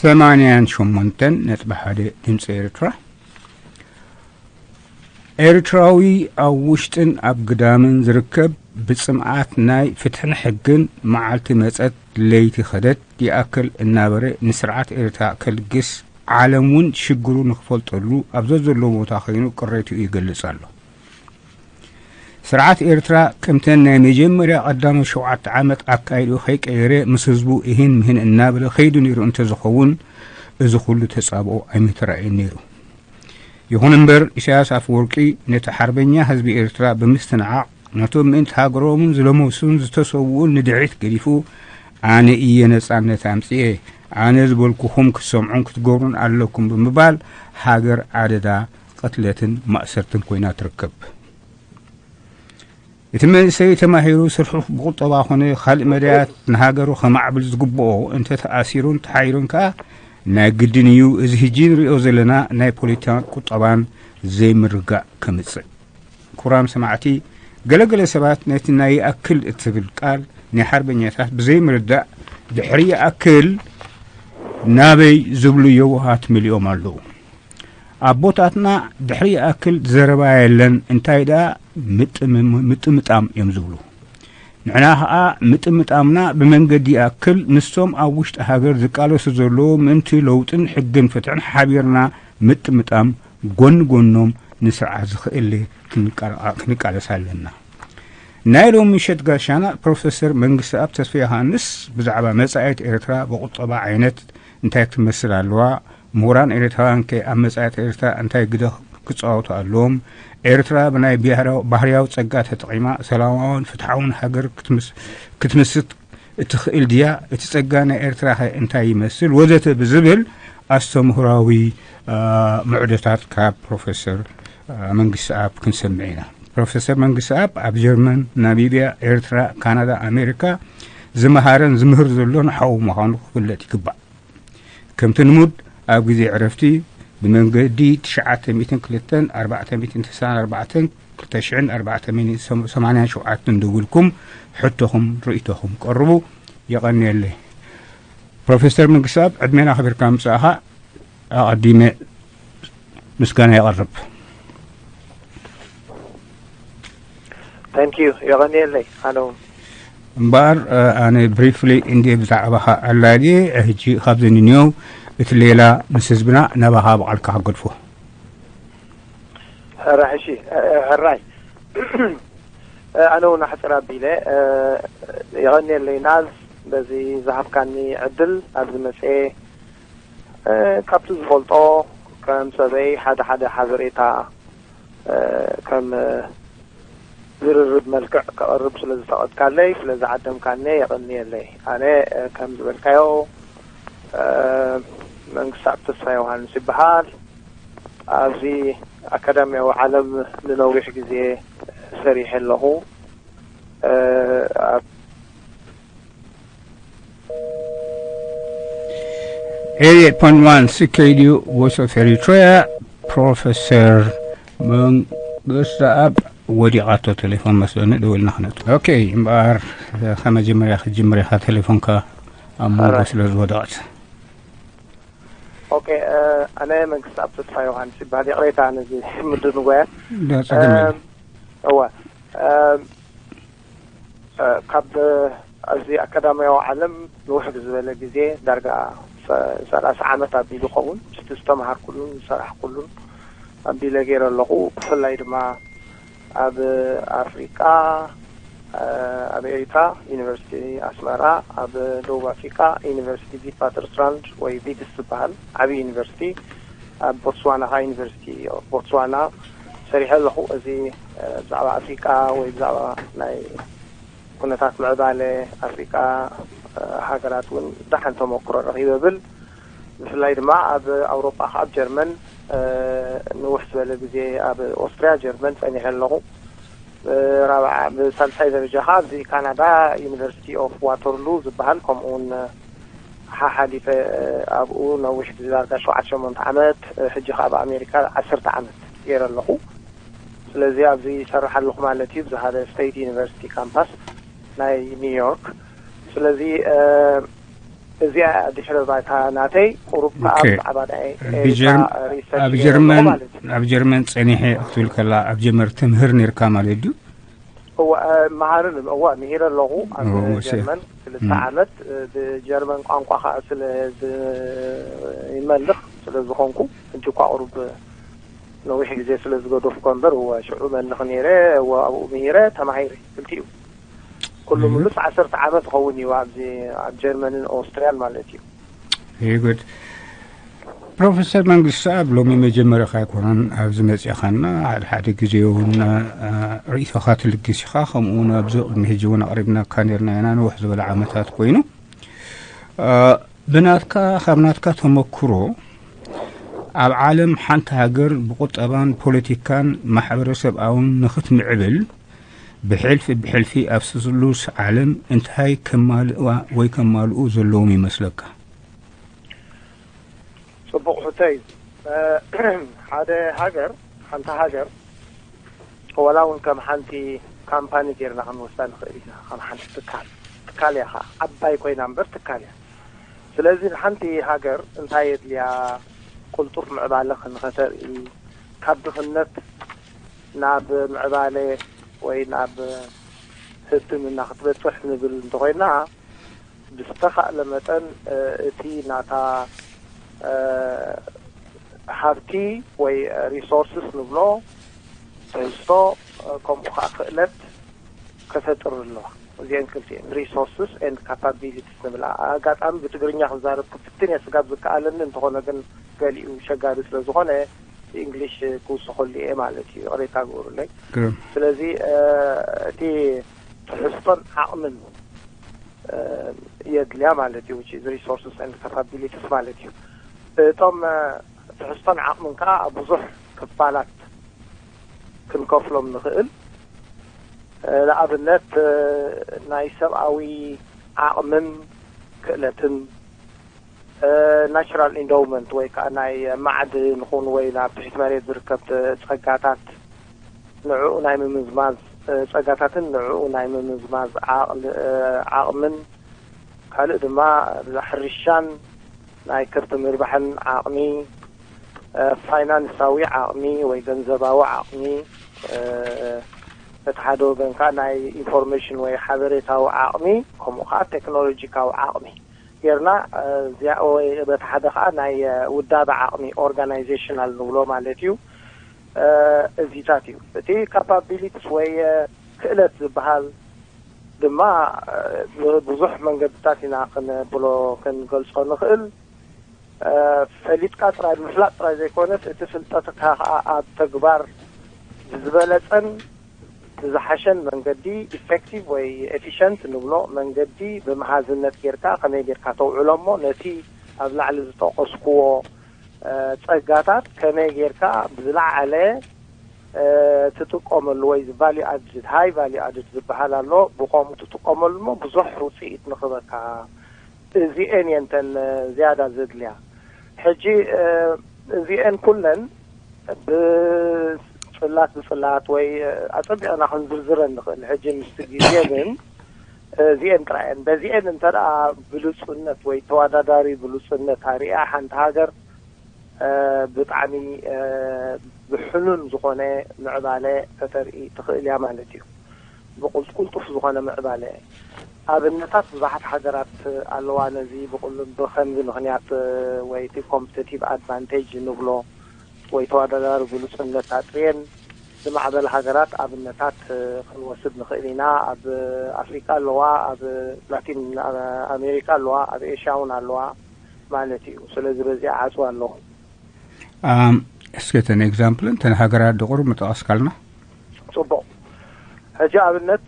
ሰማንያን ሸሞንተን ነጥቢ ሓደ ድምፂ ኤርትራ። ኤርትራዊ ኣብ ውሽጥን ኣብ ግዳምን ዝርከብ ብጽምኣት ናይ ፍትሕን ሕግን፣ መዓልቲ መጸት ለይቲ ኸደት ይኣክል እናበረ ንስርዓት ኤርትራ ከልግስ፣ ዓለም እውን ሽግሩ ንኽፈልጠሉ ኣብ ዘዘሎ ቦታ ኸይኑ ቅሬትኡ ይገልጽ ኣሎ። ስርዓት ኤርትራ ከምተን ናይ መጀመርያ ቀዳሞት ሸውዓተ ዓመት ኣካይድኡ ከይቀየረ፣ ምስ ህዝቡ እሂን ምህን እናበለ ከይዱ ነይሩ እንተዝኸውን፣ እዚ ኩሉ ተጻብኦ ኣይምተራእየን ነይሩ። ይኹን እምበር፣ ኢሳያስ ኣፈወርቂ ነቲ ሓርበኛ ህዝቢ ኤርትራ ብምስትንዓቕ፣ ነቶም ምእንቲ ሃገሮምን ዝለመሱን ዝተሰውኡን ንድሕሪት ገዲፉ፣ ኣነ እየ ነጻነት ኣምጽኤ፣ ኣነ ዝበልኩኹም ክትሰምዑን ክትገብሩን ኣለኩም ብምባል፣ ሃገር ኣደዳ ቅትለትን ማእሰርትን ኮይና ትርከብ። እቲ መንእሰይ ተማሂሩ ስርሑ ብቁጠባ ኮነ ካልእ መዳያት ንሃገሩ ከማዕብል ዝግብኦ እንተተኣሲሩን ተሓይሩን ከኣ ናይ ግድን እዩ እዚ ሕጂ ንሪኦ ዘለና ናይ ፖለቲካን ቁጠባን ዘይምርጋእ ከምጽእ። ክቡራም ሰማዕቲ፣ ገለገለ ሰባት ነቲ ናይ ይኣክል እትብል ቃል ናይ ሓርበኛታት ብዘይምርዳእ ድሕሪ ይኣክል ናበይ ዝብሉ የዋሃት መሊኦም ኣለዉ። ኣቦታትና ድሕሪ ይኣክል ዘረባ የለን፣ እንታይ ደኣ ምጥምም-፣ ምጥምጣም እዮም ዝብሉ። ንሕና ኸኣ ምጥምጣምና ብመንገዲ ይኣክል ንሶም ኣብ ውሽጢ ሃገር ዝቃለሱ ዘለዉ ምእንቲ ለውጥን ሕግን ፍትሕን ሓቢርና ምጥምጣም ጎኒ ጎኖም ንስርዓት ዝኽእል ክንቃ-፣ ክንቃለስ ኣለና። ናይ ሎሚ ምሸት ጋሻና ፕሮፌሰር መንግስተኣብ ተስፋ ዮሃንስ ብዛዕባ መጻኢት ኤርትራ ብቁጠባ ዓይነት እንታይ ክትመስል ኣለዋ፣ ምሁራን ኤርትራውያን ከ ኣብ መጻኢት ኤርትራ እንታይ ግደ ክጻወቱ ኣለዎም፣ ኤርትራ ብናይ ብሄራዊ-፣ ባህርያዊ ጸጋ ተጠቒማ ሰላማውን ፍትሓውን ሃገር ክትምስ-፣ ክትምስት እትኽእል ድያ፣ እቲ ጸጋ ናይ ኤርትራ ከ እንታይ ይመስል፣ ወዘተ ብዝብል ኣስተምህሮኣዊ፣ አ፣ ምዕዶታት ካብ ፕሮፌሰር፣ አ፣ መንግስተኣብ ክንሰምዕ ኢና። ፕሮፌሰር መንግስተኣብ ኣብ ጀርመን፣ ናሚብያ፣ ኤርትራ፣ ካናዳ፣ ኣሜሪካ ዝመሃረን ዝምህር ዘሎን ሓው ምዃኑ ክፍለጥ ይግባእ። ከምቲ ልሙድ ኣብ ግዜ ዕረፍቲ ብመንገዲ ትሽዓተ ሚእትን ክልተን፣ ኣርባዕተ ሚእትን ተስዓን ኣርባዕተን፣ ክልተ ሽሕን ኣርባዕተ ሚእትን ሰማንያን ሸውዓተን ደዊልኩም ሕቶኹም ርእይቶኹም ቀርቡ። የቐንየለይ። ፕሮፌሰር መንግስተኣብ፣ ዕድሜና ኣኽቢርካ ምጻእኻ ኣቐዲመ ምስጋና የቐርብ። Thank you። የቐንየለይ። ኣነ እውን። እምበኣር፣ እ፣ ኣነ ብሪፍሊ እንድየ ብዛዕባኻ ኣላልየ፣ ሕጂ ካብዚ ንንየው እቲ ሌላ ምስ ህዝብና ናባኻ ብቓልካ ክገድፎ። ሕራይ፣ እሺ፣ እ፣ ሕራይ። እ፣ ኣነ እውን ኣሕጽር ኣቢለ፣ እ፣ የቐንየለይ ናዝ በዚ ዝሃብካኒ ዕድል ኣብዚ መጽኤ፣ እ፣ ካብቲ ዝፈልጦ ከም ሰበይ ሓደ ሓደ ሓበሬታ፣ እ፣ ከም፣ እ፣ ዝርርብ መልክዕ ከቕርብ ስለ ዝፈቐድካለይ፣ ስለ ዝዓደምካኒ የቐንየለይ። ኣነ፣ እ፣ ከም ዝበልካዮ፣ እ፣ መንግስተኣብ ተስፋ ዮሃንስ ይበሃል። ኣብዚ ኣካዳሚያዊ ዓለም ንነዊሕ ግዜ ሰሪሐ ኣለኹ። እ፣ ኣብ ኤይት ፖይንት ዋን ሲ ኬ ዲ ዩ Voice of Eritrea። ፕሮፌሰር መንግስተኣብ ወዲቓቶ ቴሌፎን መስለኒ፣ ደዊልና ክነቱ። ኦኬ፣ እምበኣር፣ ከመጀመርያ ክትጅምር ኢኻ፣ ቴሌፎንካ ኣብ መንጎ ኣራይ። ስለ ዝወደቐት። ኦኬ፣ እ፣ ኣነ መንግስተኣብ ተስፋ ዮሃንስ ይበሃል። ይቕሬታ ነዚ ምድንጓያት። ዳ ጸገም የለን። እም፣ እወ፣ እም፣ እ፣ ካብ፣ እ፣ ኣብዚ ኣካዳሚያዊ ዓለም ንውሕ ዝበለ ግዜ፣ ዳርጋ ሰ-፣ ሰላሳ ዓመት ኣቢሉ ይኸውን፣ ምስቲ ዝተምሃርኩሉን ዝሰራሕኩሉን ኣቢለ ገይረ ኣለኹ። ብፍላይ ድማ ኣብ ኣፍሪቃ፣ እ፣ ኣብ ኤሪትራ ዩኒቨርሲቲ ኣስመራ፣ ኣብ ደቡብ ኣፍሪቃ ዩኒቨርሲቲ ቪትዋተርስራንድ ወይ ቪትስ ዝበሃል ዓብዪ ዩኒቨርሲቲ፣ ኣብ ቦትስዋና ኸዓ ዩኒቨርሲቲ ኦፍ ቦትስዋና ሰሪሐ ኣለኹ። እዚ፣ እ፣ ብዛዕባ ኣፍሪቃ ወይ ብዛዕባ ናይ ኩነታት ምዕባለ ኣፍሪቃ፣ እ፣ ሃገራት እውን ደሓን ተመክሮ ረኺበ እብል። ብፍላይ ድማ ኣብ ኣውሮጳ፣ ኣብ ጀርመን፣ እ፣ ንውሕ ዝበለ ግዜ ኣብ ኦስትርያ፣ ጀርመን ጸኒሐ ኣለኹ። እ፣ ራብዓ፣ ብሳልሳይ ደረጃ ኸዓ ኣብዚ ካናዳ ዩኒቨርሲቲ ኦፍ ዋተርሉ ዝበሃል፣ ከምኡ እውን ሓሓሊፈ፣ እ፣ ኣብኡ ነዊሕ ግዜ፣ ዳርጋ ሸውዓተ ሸሞንተ ዓመት፣ እ፣ ሕጂ ኸዓ ኣብ ኣሜሪካ ዓሰርተ ዓመት ገይረ ኣለኹ። ስለዚ ኣብዚ ይሰርሕ ኣለኹ ማለት እዩ፣ ብዝሃደ ስቴት ዩኒቨርሲቲ ካምፓስ ናይ ኒውዮርክ። ስለዚ፣ እ፣ እዚኣ ድሕረ ባይታ ናተይ ቁሩብ ከኣ ኦኬ። ብዛዕባ ናይ ኤሪካ ሪሰርች ኣብ ገይረ ኣለኹ ጀርመን ማለት እዩ። ኣብ ጀርመን ጸኒሐ ክትብል ከላ ኣብ ጀርመን ትምህር ነርካ ማለት ድዩ? እዋ መሃርን እዋ ምሂረ ኣለኹ ኣብ ጀርመን ክልተ ዓመት ብጀርመን ቋንቋ ከዓ ስለ ይመልኽ ስለ ዝኾንኩ፣ እንጂ እኳ ቁሩብ ነዊሕ ግዜ ስለ ዝገደፍኮ እምበር እወ ሽዑ መልኽ ነይረ። እወ ኣብኡ ምሂረ ተማሂረ ክልቲኡ። ኩሉ ምሉስ ዓሰርተ ዓመት ይኸውን እዩ ኣብዚ ኣብ ጀርመንን ኦስትርያን ማለት እዩ። ይጉድ። ፕሮፌሰር መንግስቱ ኣብ ሎሚ መጀመሪያኻ ኣይኮነን ኣብዚ መፅእኻና። ሓደ ሓደ ግዜ እውን ርእይቶኻ ትልግስ ኢኻ። ከምኡ እውን ኣብዚ ቅድሚ ሕጂ እውን ኣቕሪብናካ ነርና ኢና። ንውሕ ዝበለ ዓመታት ኮይኑ ብናትካ ካብ ናትካ ተመክሮ ኣብ ዓለም ሓንቲ ሃገር ብቁጠባን ፖለቲካን ማሕበረሰብኣውን ንክትምዕብል ብሕልፊ ብሕልፊ ኣብ ስሉስ ዓለም እንታይ ከማልእዋ ወይ ከማልኡ ዘለዎም ይመስለካ? ጽቡቕ ሕቶ እዩ። ሓደ ሃገር ሓንቲ ሃገር ወላ እውን ከም ሓንቲ ካምፓኒ ጌርና ክንወስዳ ንኽእል ኢና። ከም ሓንቲ ትካል ትካል እያ ኸዓ ዓባይ ኮይና እምበር ትካል እያ። ስለዚ ንሓንቲ ሃገር እንታይ የድልያ ቅልጡፍ ምዕባለ ንኸተርኢ ካብ ድኽነት ናብ ምዕባለ ወይ ናብ ህብትምና ክትበፅሕ ንብል እንተኾይና ብዝተኻእለ መጠን እቲ ናታ ሃብቲ ወይ ሪሶርስስ ንብሎ ትሕዝቶ ከምኡ ከዓ ክእለት ከፈጥር ኣለዋ። እዚአን ክልቲአን resources and capabilities ንብላ። ኣጋጣሚ ብትግርኛ ክዛረብ ክፍትን እየ ስጋብ ዝከኣለኒ፣ እንተኾነ ግን ገሊኡ ሸጋሪ ስለ ዝኾነ ብእንግሊሽ ክውስኸሉ እየ ማለት እዩ። ይቕሬታ ግበሩለይ። ስለዚ እቲ ትሕዝቶን ዓቕምን የድልያ ማለት እዩ። Which is resources and capabilities ማለት እዩ። እቶም ትሕዝቶን ዓቕምን ከዓ ኣብ ብዙሕ ክፋላት ክንከፍሎም ንኽእል። ንኣብነት ናይ ሰብኣዊ ዓቕምን ክእለትን ናቹራል ኢንዶውመንት ወይ ከዓ ናይ ማዕድን ኹን ወይ ናብ ትሕቲ መሬት ዝርከብ ጸጋታት ንዕኡ ናይ ምምዝማዝ ጸጋታትን ንዕኡ ናይ ምምዝማዝ ዓቕምን ካልእ ድማ ሕርሻን ናይ ከብቲ ምርባሕን ዓቕሚ ፋይናንሳዊ ዓቕሚ ወይ ገንዘባዊ ዓቕሚ እቲ ሓደ ወገን ከዓ ናይ ኢንፎርሜሽን ወይ ሓበሬታዊ ዓቕሚ ከምኡ ከዓ ቴክኖሎጂካዊ ዓቕሚ ጌርና እዚኣ ወይ በቲ ሓደ ከዓ ናይ ውዳበ ዓቕሚ ኦርጋናይዜሽናል ንብሎ ማለት እዩ። እዚታት እዩ እቲ ካፓቢሊቲስ ወይ ክእለት ዝበሃል ድማ ብዙሕ መንገድታት ኢና ክንብሎ ክንገልፆ ንኽእል። ፈሊጥካ ጥራይ ምፍላጥ ጥራይ ዘይኮነስ እቲ ፍልጠትካ ከዓ ኣብ ተግባር ብዝበለፀን ብዝሓሸን መንገዲ ኢፌክቲቭ ወይ ኤፊሽንት ንብሎ መንገዲ ብመሃዝነት ጌርካ ከመይ ጌርካ ተውዕሎ እሞ ነቲ ኣብ ላዕሊ ዝጠቀስኩዎ ጸጋታት ከመይ ጌርካ ብዝለዓለ ትጥቀመሉ ወይ ቫልዩ ኣድድ ሃይ ቫልዩ ኣድድ ዝበሃል ኣሎ ብኸምኡ ትጥቀመሉ እሞ ብዙሕ ውፅኢት ንኽበካ እዚኤን እየንተን ዝያዳ ዘድልያ ሕጂ እዚኤን ኩለን ብፅላት ብፅላት ወይ ኣፀቢቕና ክንዝርዝረን ንኽእል ሕጂ ምስቲ ግዜ ግን እዚኤን ጥራየን በዚኤን እንተ ብሉፁነት ወይ ተወዳዳሪ ብሉፁነት ኣሪኣ ሓንቲ ሃገር ብጣዕሚ ብሕኑን ዝኾነ ምዕባለ ከተርኢ ትኽእል እያ ማለት እዩ። ብቁልጡፍ ዝኾነ ምዕባለ ኣብነታት ብዙሓት ሃገራት ኣለዋ ነዚ ብቁሉም ብኸምዚ ምኽንያት ወይ እቲ ኮምፒቲቲቭ ኣድቫንቴጅ ንብሎ ወይ ተወዳዳሪ ብሉፅነት ኣጥርየን ዝማዕበለ ሃገራት ኣብነታት ክንወስድ ንኽእል ኢና። ኣብ ኣፍሪቃ ኣለዋ፣ ኣብ ላቲን ኣሜሪካ ኣለዋ፣ ኣብ ኤሽያ እውን ኣለዋ ማለት እዩ። ስለዚ በዚኣ ዓፅዋ ኣለኹ። እስከ እተን ኤግዛምፕል እንተን ሃገራት ድቕሩ ምጠቐስካልና። ፅቡቕ። ሕጂ ኣብነት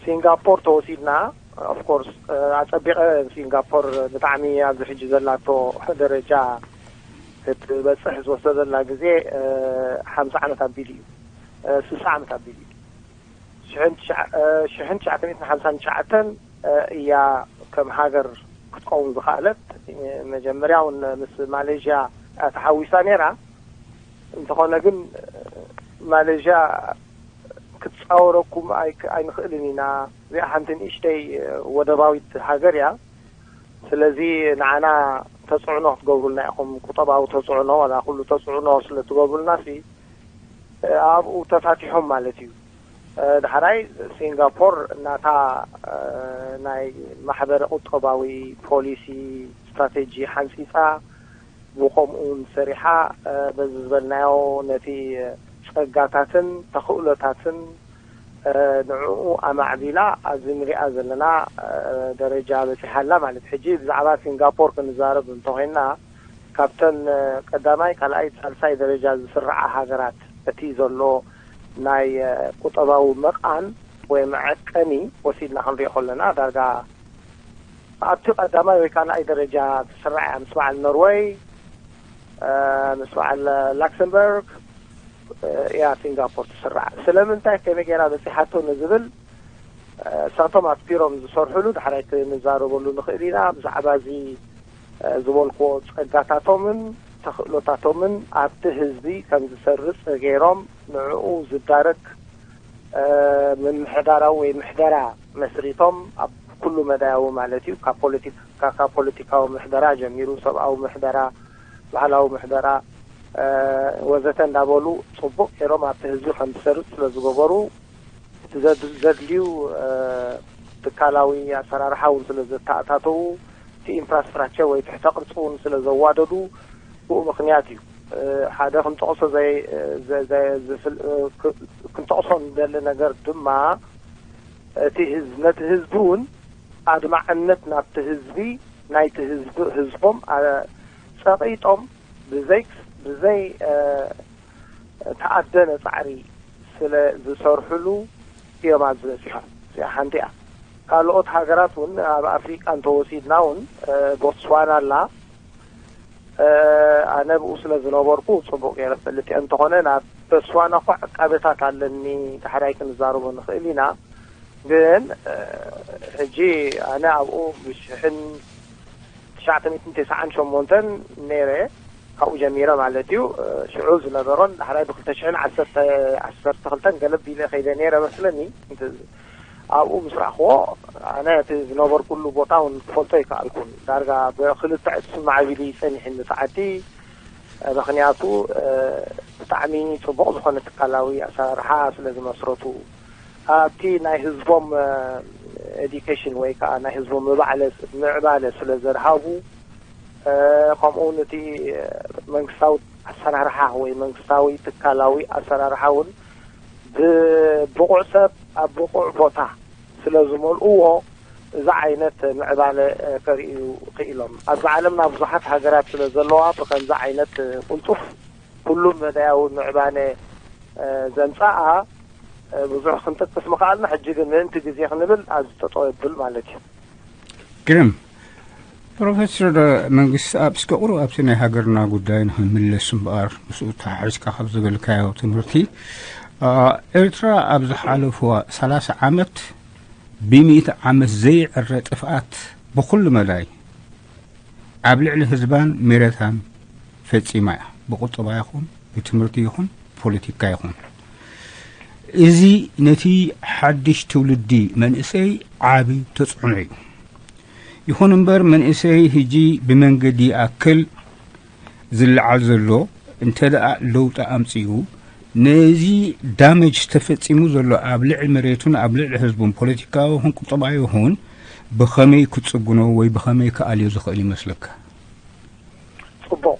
ሲንጋፖር ተወሲድና ኦፍኮርስ ኣፀቢቐ ሲንጋፖር ብጣዕሚ ኣብዚ ሕጂ ዘላቶ ደረጃ ክትበፅሕ ዝወሰደላ ግዜ ሓምሳ ዓመት ኣቢሉ እዩ። ስልሳ ዓመት ኣቢሉ እዩ። ሽሕን ትሽዓተ ሚእትን ሓምሳን ትሽዓተን እያ ከም ሃገር ክትከውን ዝኸኣለት። መጀመርያ እውን ምስ ማሌዥያ ተሓዊሳ ነይራ። እንተኾነ ግን ማሌዥያ ክጻወረኩም ኣይክ-፣ ኣይንኽእልን ኢና። እዚኣ ሓንቲ ንእሽተይ፣ እ፣ ወደባዊት ሃገር እያ። ስለዚ ንዓና ተጽዕኖ ክትገብሩልና ኢኹም፣ ቁጠባዊ ተጽዕኖ፣ ዋላ ኩሉ ተጽዕኖ ስለ ትገብሩልና ሲ፣ እ፣ ኣብኡ ተፋቲሖም ማለት እዩ። እ፣ ዳሕራይ ሲንጋፖር ናታ፣ እ፣ ናይ ማሕበረ ቁጠባዊ ፖሊሲ ስትራቴጂ ሓንጺጻ፣ ብኸምኡ እውን ሰሪሓ፣ እ፣ በዚ ዝበልናዮ ነቲ ጸጋታትን ተኽእሎታትን፣ እ፣ ንዕኡ ኣማዕቢላ ኣብዚ ንሪኣ ዘለና፣ እ፣ ደረጃ በጺሓ ኣላ ማለት። ሕጂ ብዛዕባ ሲንጋፖር ክንዛረብ እንተኾይንና፣ ካብተን፣ እ፣ ቀዳማይ፣ ካልኣይ፣ ሳልሳይ ደረጃ ዝስርዓ ሃገራት እቲ ዘሎ ናይ፣ እ፣ ቁጠባዊ መቓን ወይ መዐቀኒ ወሲድና ክንሪኦ ከለና፣ ዳርጋ ኣብቲ ቀዳማይ ወይ ካልኣይ ደረጃ ትስራዕ እያ። ምስ በዓል ኖርወይ፣ እ፣ ምስ በዓል ላክሰምበርግ፣ እ፣ እያ ሲንጋፖር ትስራዕ። ስለምንታይ ከመይ ጌራ በጺሓቶ ንዝብል፣ እ፣ እሳቶም ኣትኪሮም ዝሰርሕሉ ዳሕራይ ክንዛረበሉ ንኽእል ኢና። ብዛዕባ እዚ፣ እ፣ ዝበልክዎ ጸጋታቶምን ተኽእሎታቶምን ኣብቲ ህዝቢ ከም ዝሰርጽ ገይሮም ንዕኡ ዝዳረግ፣ እ፣ ምምሕዳራዊ ወይ ምሕደራ መስሪቶም ኣብ ኩሉ መዳያዊ ማለት እዩ። ካብ ፖለቲካ፣ ካብ ፖለቲካዊ ምሕደራ ጀሚሩ ሰብኣዊ ምሕደራ፣ ባህላዊ ምሕደራ፣ እ፣ ወዘተ እንዳበሉ ጽቡቕ ገይሮም ኣብቲ ህዝቢ ከም ዝሰርጽ ስለ ዝገበሩ፣ እቲ ዘድ-፣ ዘድልዩ፣ እ፣ ትካላዊ ኣሰራርሓ እውን ስለ ዘተኣታተዉ፣ እቲ ኢንፍራስትራክቸር ወይ ትሕተ ቅርጺ እውን ስለ ዘዋደዱ፣ ብኡ ምኽንያት እዩ። እ፣ ሓደ ክንጠቕሶ ዘይ-፣ ዘ-፣ ዘ-፣ ዝፍል-፣ እ፣ ክ-፣ ክንጠቕሶ ንደሊ ነገር ድማ፣ እቲ ህዝ-፣ ነቲ ህዝቢ እውን ኣድማዕነት ናብቲ ህዝቢ፣ ናይቲ ህዝቢ፣ ህዝቦም፣ ኣ-፣ ጸቒጦም ብዘይ፣ ብዘይ፣ እ፣ ተኣደነ ጻዕሪ ስለ ዝሰርሕሉ እዮም ኣብዚ በጺሖም። እዚኣ ሓንቲ እያ። ካልኦት ሃገራት እውን ኣብ ኣፍሪቃ እንተወሲድና እውን፣ እ፣ ቦትስዋና ኣላ። እ፣ ኣነ ብኡ ስለ ዝነበርኩ ጽቡቕ ገይረ እፈልጥ እየ። እንተኾነ ናብ ቦትስዋና እኮ ዕቃበታት ኣለኒ፣ ዳሕራይ ክንዛረቦ ንኽእል ኢና። ግን፣ እ፣ ሕጂ ኣነ ኣብኡ ብሽሕን ትሽዓተ ሚእትን ተስዓን ሸሞንተን ነይረ፣ ካብኡ ጀሚረ ማለት እዩ። እ፣ ሽዑ ዝነበሮን ዳሕራይ ብክልተ ሽሕን ዓሰርተ፣ ዓሰርተ ክልተን ገለብ ኢለ ከይደ ነይረ መስለኒ። እንት-፣ ኣብኡ ምስ ረኣኽዎ፣ ኣነ እቲ ዝነበርኩሉ ቦታ እውን ክፈልጦ ኣይከኣልኩን። ዳርጋ ብክልተ ዕጽፊ ማዕቢሉ እዩ ጸኒሕኒ እቲ ዓዲ። እ፣ ምኽንያቱ፣ እ፣ ብጣዕሚ ጽቡቕ ዝኾነ ትካላዊ ኣሰራርሓ ስለ ዝመስረቱ፣ ኣብቲ ናይ ህዝቦም፣ እ፣ ኤዱኬሽን ወይ ከዓ ናይ ህዝቦም ምባዕለ-፣ ምዕባለ ስለ ዘድሃቡ፣ እ፣ ከምኡ እውን እቲ መንግስታዊ ኣሰራርሓ ወይ መንግስታዊ ትካላዊ ኣሰራርሓ እውን ብብቑዕ ሰብ ኣብ ብቑዕ ቦታ ስለ ዝመልእዎ፣ እዚ ዓይነት ምዕባለ፣ እ፣ ከርእዩ ክኢሎም። ኣብዚ ዓለምና ብዙሓት ሃገራት ስለ ዘለዋ፣ ብከምዚ ዓይነት፣ እ፣ ቅልጡፍ ኩሉ መዳያዊ ምዕባለ፣ እ፣ ዘምጸኣ፣ እ፣ ብዙሕ ክንጠቅስ ምኽኣልና፣ ሕጂ ግን ምእንቲ ግዜ ክንብል ኣብዚ ጠጠው የብል ማለት እዩ። ግርም። ፕሮፌሰር መንግስትኣብ፣ እስከ ቁሩብ ኣብቲ ናይ ሃገርና ጉዳይ ንኽንምለስ እምበኣር፣ ምስኡ ተሓሒዝካ ካብ ዝበልካዮ ትምህርቲ፣ እ፣ ኤርትራ ኣብ ዝሓለፍዋ ሰላሳ ዓመት ብሚእቲ ዓመት ዘይዕረ ጥፍኣት ብኹሉ መዳይ ኣብ ልዕሊ ህዝባን ሜረታን ፈጺማ እያ። ብቁጠባ ይኹን፣ ብትምህርቲ ይኹን፣ ፖለቲካ ይኹን። እዚ ነቲ ሓድሽ ትውልዲ መንእሰይ ዓቢ ተጽዕኖ እዩ። ይኹን እምበር፣ መንእሰይ ህጂ ብመንገዲ ይኣክል ዝለዓል ዘሎ እንተ ደኣ ለውጢ ኣምጺኡ፣ ነዚ ዳመጅ ተፈጺሙ ዘሎ ኣብ ልዕሊ መሬቱን ኣብ ልዕሊ ህዝቡን፣ ፖለቲካዊ ይኹን ቁጠባዊ ይኹን፣ ብኸመይ ክጽግኖ ወይ ብኸመይ ክኣልዮ ዝኽእል ይመስለካ? ጽቡቕ።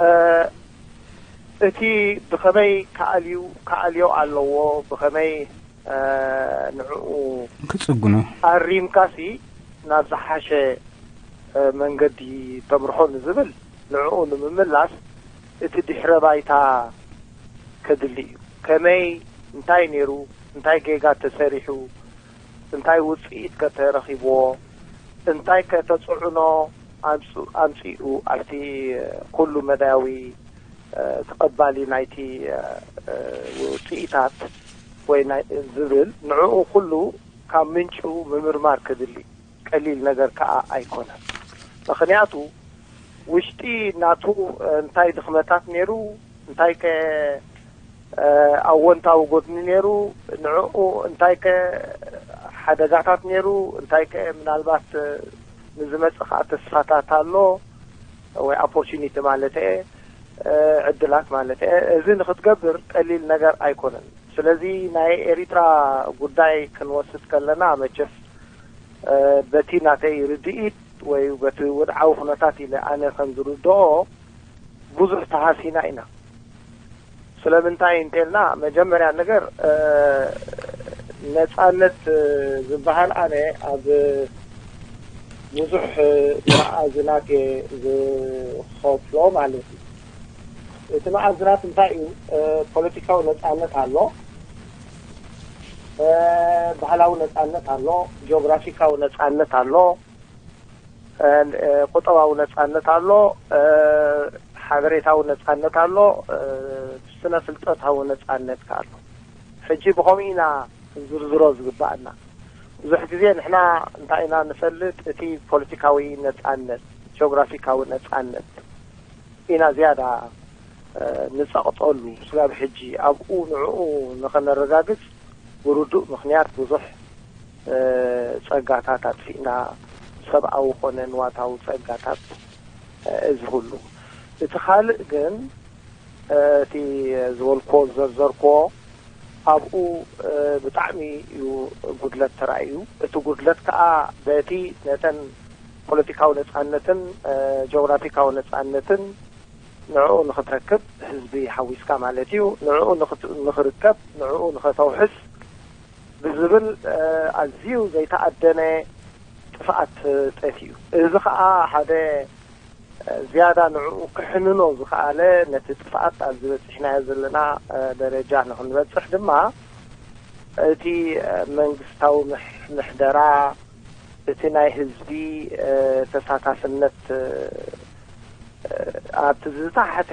እ፣ እቲ ብኸመይ ክኣልዩ፣ ክኣልዮ ኣለዎ፣ ብኸመይ፣ እ፣ ንዕኡ ክጽግኖ። ኣሪምካሲ ናብ ዝሓሸ፣ እ፣ መንገዲ ተምርሖ ንዝብል፣ ንዕኡ ንምምላስ እቲ ድሕረ ባይታ ከድሊ እዩ። ከመይ፣ እንታይ ነይሩ፣ እንታይ ጌጋ ተሰሪሑ፣ እንታይ ውጽኢት ከ ተረኺብዎ፣ እንታይ ከ ተጽዕኖ ኣምጽ-፣ ኣምጺኡ ኣብቲ ኩሉ መዳያዊ፣ እ፣ ተቐባሊ ናይቲ፣ እ፣ እ፣ ውጽኢታት ወይ ናይ ዝብል፣ ንዕኡ ኩሉ ካብ ምንጩ ምምርማር ክድሊ ቀሊል ነገር ከኣ ኣይኮነን። ምኽንያቱ ውሽጢ ናቱ፣ እ፣ እንታይ ድኽመታት ነይሩ፣ እንታይ ከ ኣወንታዊ ጎድኒ ነይሩ። ንዕኡ እንታይ ከ ሓደጋታት ነይሩ፣ እንታይ ከ ምናልባት ንዝመጽእ ከዓ ተስፋታት ኣሎ ወይ ኦፖርቹኒቲ ማለት እየ፣ ዕድላት ማለት እየ። እዚ ንክትገብር ቀሊል ነገር ኣይኮነን። ስለዚ ናይ ኤሪትራ ጉዳይ ክንወስድ ከለና መቸስ በቲ ናተይ ርድኢት ወይ በቲ ወድዓዊ ኩነታት ኢለ ኣነ ከም ዝርድኦ ብዙሕ ተሃሲና ኢና። ስለምንታይ እንተልና መጀመርያ ነገር ነጻነት ዝበሃል ኣነ ኣብ ብዙሕ መኣዝናት እየ ዝኸፍሎ ማለት እዩ። እቲ መኣዝናት እንታይ እዩ? ፖለቲካዊ ነጻነት ኣሎ፣ ባህላዊ ነጻነት ኣሎ፣ ጂኦግራፊካዊ ነጻነት ኣሎ፣ ቁጠባዊ ነጻነት ኣሎ፣ ሓበሬታዊ ነጻነት ኣሎ፣ ስነ ፍልጠታዊ ነጻነት ከ ኣሎ። ሕጂ ብኸምኡ ኢና ክንዝርዝሮ ዝግባኣና። ብዙሕ ግዜ ንሕና እንታይ ኢና ንፈልጥ? እቲ ፖለቲካዊ ነጻነት፣ ጂኦግራፊካዊ ነጻነት ኢና ዝያዳ ንጸቕጠሉ። ስጋብ ሕጂ ኣብኡ ንዕኡ ንኸነረጋግጽ ብርዱእ ምኽንያት ብዙሕ ጸጋታት ኣጥፊእና፣ ሰብኣዊ ኮነ ንዋታዊ ጸጋታት፣ እዚ ኩሉ። እቲ ካልእ ግን እቲ ዝበልኮ ዝዘርዘርኮ ኣብኡ ብጣዕሚ እዩ ጉድለት ተራእዩ። እቲ ጉድለት ከዓ በቲ ነተን ፖለቲካዊ ነጻነትን ጂኦግራፊካዊ ነጻነትን ንዕኡ ንኽትረክብ ህዝቢ ሓዊስካ ማለት እዩ፣ ንዕኡ ንኽት- ንኽርከብ፣ ንዕኡ ንኸተውሕስ ብዝብል ኣዝዩ ዘይተኣደነ ጥፍኣት ጠፊኡ። እዚ ኸኣ ሓደ ዝያዳ ንዕኡ ክሕንኖ ዝኸኣለ፣ ነቲ ጥፍኣት ኣብዚ በጺሕናዮ ዘለና ደረጃ ንኽንበጽሕ ድማ እቲ መንግስታዊ ምሕ- ምሕደራ፣ እቲ ናይ ህዝቢ ተሳታፍነት ኣብቲ ዝተሓተ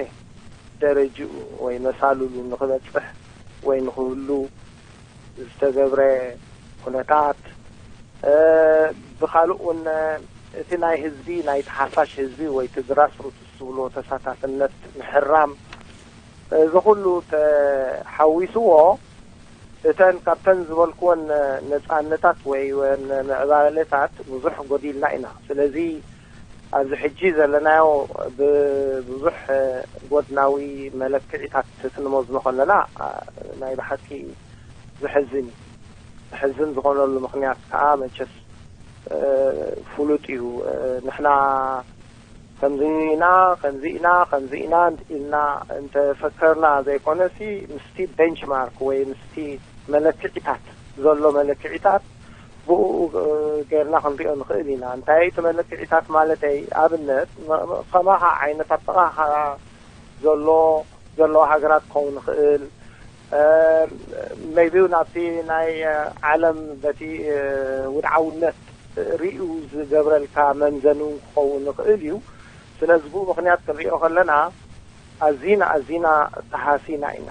ደረጅኡ ወይ መሳልሉ ንኽበጽሕ ወይ ንኽህሉ ዝተገብረ ኩነታት፣ ብኻልእ እውን እቲ ናይ ህዝቢ፣ ናይቲ ሓፋሽ ህዝቢ ወይ እቲ ግራስሩትስ ዝብሎ ተሳታፍነት ምሕራም፣ እዚ ኩሉ ተሓዊስዎ እተን ካብተን ዝበልክወን ነጻነታት ወይ ወን ምዕባለታት ብዙሕ ጎዲልና ኢና። ስለዚ ኣብዚ ሕጂ ዘለናዮ ብብዙሕ ጎድናዊ መለክዒታት ክንመዝኖ ከለና ናይ ብሓቂ ዘሕዝን እዩ። ዘሕዝን ዝኾነሉ ምኽንያት ከዓ መቸስ ፍሉጥ እዩ። ንሕና ከምዚ ኢና፣ ከምዚ ኢና፣ ከምዚ ኢና ኢልና እንተፈከርና ዘይኮነሲ፣ ምስቲ ቤንችማርክ ወይ ምስቲ መለክዒታት ዘሎ መለክዒታት ብኡ ጌርና ክንሪኦ ንኽእል ኢና። እንታይ እቲ መለክዒታት ማለተይ? ኣብነት ከማኻ ዓይነት ኣጠቓቕማ ዘሎ ዘለዋ ሃገራት ክኸውን ይኽእል። ሜይቢ እውን ኣብቲ ናይ ዓለም በቲ ውድዓውነት ርእዩ ዝገብረልካ መምዘኒ እውን ክኸውን ይኽእል እዩ። ስለዚ ብኡ ምኽንያት ክንሪኦ ከለና ኣዚና ኣዚና ተሃሲና ኢና።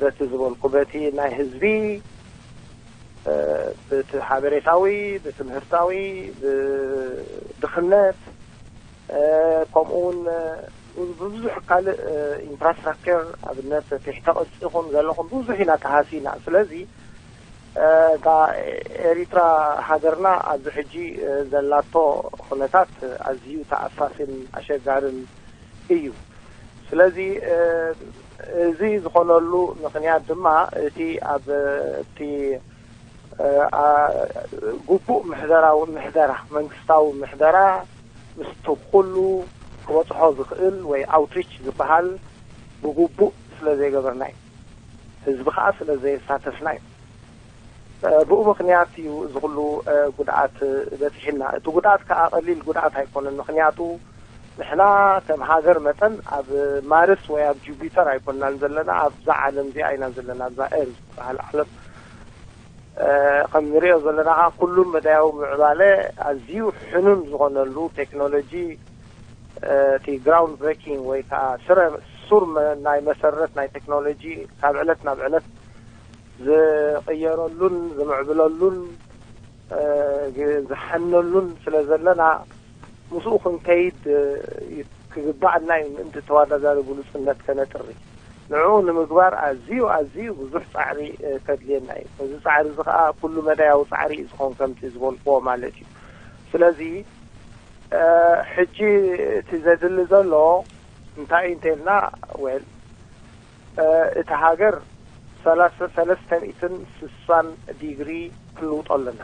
በቲ ዝበልኩ በቲ ናይ ህዝቢ፣ በቲ ሓበሬታዊ፣ ብትምህርታዊ፣ ብድኽነት፣ ከምኡ እውን ብብዙሕ ካልእ ኢንፍራስትራክቸር፣ ኣብነት ትሕተ ቅርፂ ይኹን ዘለኹም ብዙሕ ኢና ተሃሲና። ስለዚ እታ ኤሪትራ ሃገርና ኣብዚ ሕጂ ዘላቶ ኩነታት ኣዝዩ ተኣፋፍን ኣሸጋርን እዩ። ስለዚ እዚ ዝኾነሉ ምኽንያት ድማ እቲ ኣብ እቲ ግቡእ ምሕደራዊ ምሕደራ መንግስታዊ ምሕደራ ምስቲ ኩሉ ክበፅሖ ዝኽእል ወይ ኣውትሪች ዝበሃል ብግቡእ ስለ ዘይገበርና እዩ። ህዝቢ ከዓ ስለ ዘየሳተፍና እዩ። ብኡ ምኽንያት እዩ እዚ ኩሉ ጉድኣት በፂሕና። እቲ ጉድኣት ከዓ ቀሊል ጉድኣት ኣይኮነን። ምኽንያቱ ንሕና ከም ሃገር መጠን ኣብ ማርስ ወይ ኣብ ጁፒተር ኣይኮንናን ዘለና፣ ኣብዛ ዓለም እዚኣ ኢና ዘለና፣ ኣብዛ ኤርዝ ዝበሃል ዓለም። ከም ንሪኦ ዘለና ከዓ ኩሉም መዳያዊ ምዕባለ ኣዝዩ ሕኑን ዝኾነሉ ቴክኖሎጂ፣ እቲ ግራውንድ ብሬኪንግ ወይ ከዓ ስረ ሱር ናይ መሰረት ናይ ቴክኖሎጂ ካብ ዕለት ናብ ዕለት ዝቕየረሉን ዝምዕብለሉን ዝሓነሉን ስለ ዘለና ምስኡ ክንከይድ ክግባኣና እዩ፣ ምእንቲ ተወዳዳሪ ብሉፅነት ከነጥሪ። ንዕኡ ንምግባር ኣዝዩ ኣዝዩ ብዙሕ ጻዕሪ ከድልየና እዩ። እዚ ጻዕሪ እዚ ከዓ ኩሉ መዳያዊ ጻዕሪ እዩ ዝኸውን ከምቲ ዝበልክዎ ማለት እዩ። ስለዚ ሕጂ እቲ ዘድሊ ዘሎ እንታይ እዩ እንተልና፣ ወል እቲ ሃገር ሰለስተ ሚእትን ስሳን ዲግሪ ክንልውጦ ኣለና።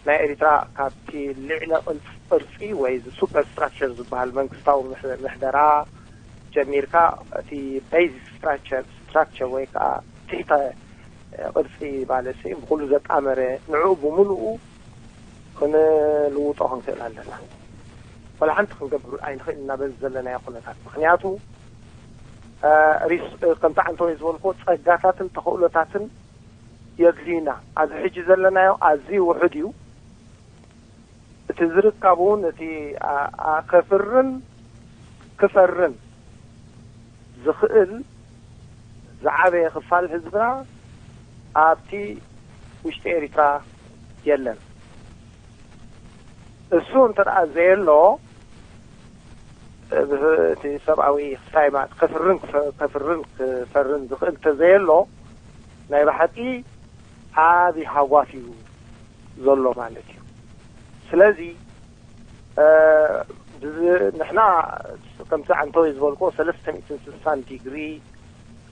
ናይ ኤሪትራ ካብቲ ልዕለ ቅርጺ ወይ ሱፐር ስትራክቸር ዝበሃል መንግስታዊ ምሕደራ ጀሚርካ እቲ ቤዚክ ስትራክቸር ስትራክቸር ወይ ከዓ ትሕተ ቅርጺ ማለት ብኩሉ ዘጣመረ ንዕኡ ብምሉኡ ክንልውጦ ክንክእል ኣለና። ወላ ሓንቲ ክንገብር ኣይንኽእል ኢና በዚ ዘለናዮ ኩነታት። ምክንያቱ ከምቲ ዓንተወይ ዝበልኮ ጸጋታትን ተኽእሎታትን የድልዩና። ኣብዚ ሕጂ ዘለናዮ ኣዝዩ ውሑድ እዩ። እቲ ዝርከብ እውን እቲ ከፍርን ክፈርን ዝኽእል ዝዓበየ ክፋል ህዝብና ኣብቲ ውሽጢ ኤሪትራ የለን። እሱ እንተ ደኣ ዘየሎ እቲ ሰብኣዊ ክሳይ ማለት ከፍርን ከፍርን ክፈርን ዝኽእል እንተ ዘየሎ ናይ ብሓቂ ዓቢ ሃጓፍ እዩ ዘሎ ማለት እዩ። ስለዚ ንሕና ከምቲ ዓንተወይ ዝበልኮ ሰለስተ ሚእትን ስሳን ዲግሪ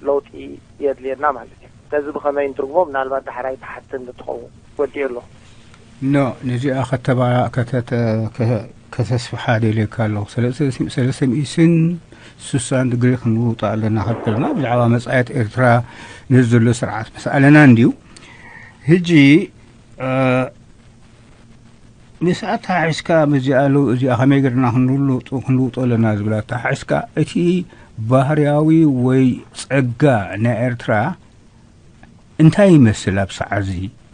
ለውጢ የድልየና ማለት እዩ። ነዚ ብኸመይ እንትርጉሞ ምናልባት ዳሕራይ ትሓትን እንትኸውን ወዲኡ ኣሎ። ኖ ነዚኣ ከተባ ከተስፍሓ ደልየካ ኣለኹ። ሰለስተ ሚእትን ስሳን ዲግሪ ክንውጣ ኣለና ከብልና ብዛዕባ መጻየት ኤርትራ ነዚ ዘሎ ስርዓት መስኣለና እንድዩ። ሕጂ ምስኣ ተሓሒዝካ ምስዚኣ ለው እዚኣ ከመይ ገርና ክንልውጦ ኣለና ዝብላ ተሓሒዝካ እቲ ባህርያዊ ወይ ጸጋ ናይ ኤርትራ እንታይ ይመስል ኣብ ሰዓት እዚ?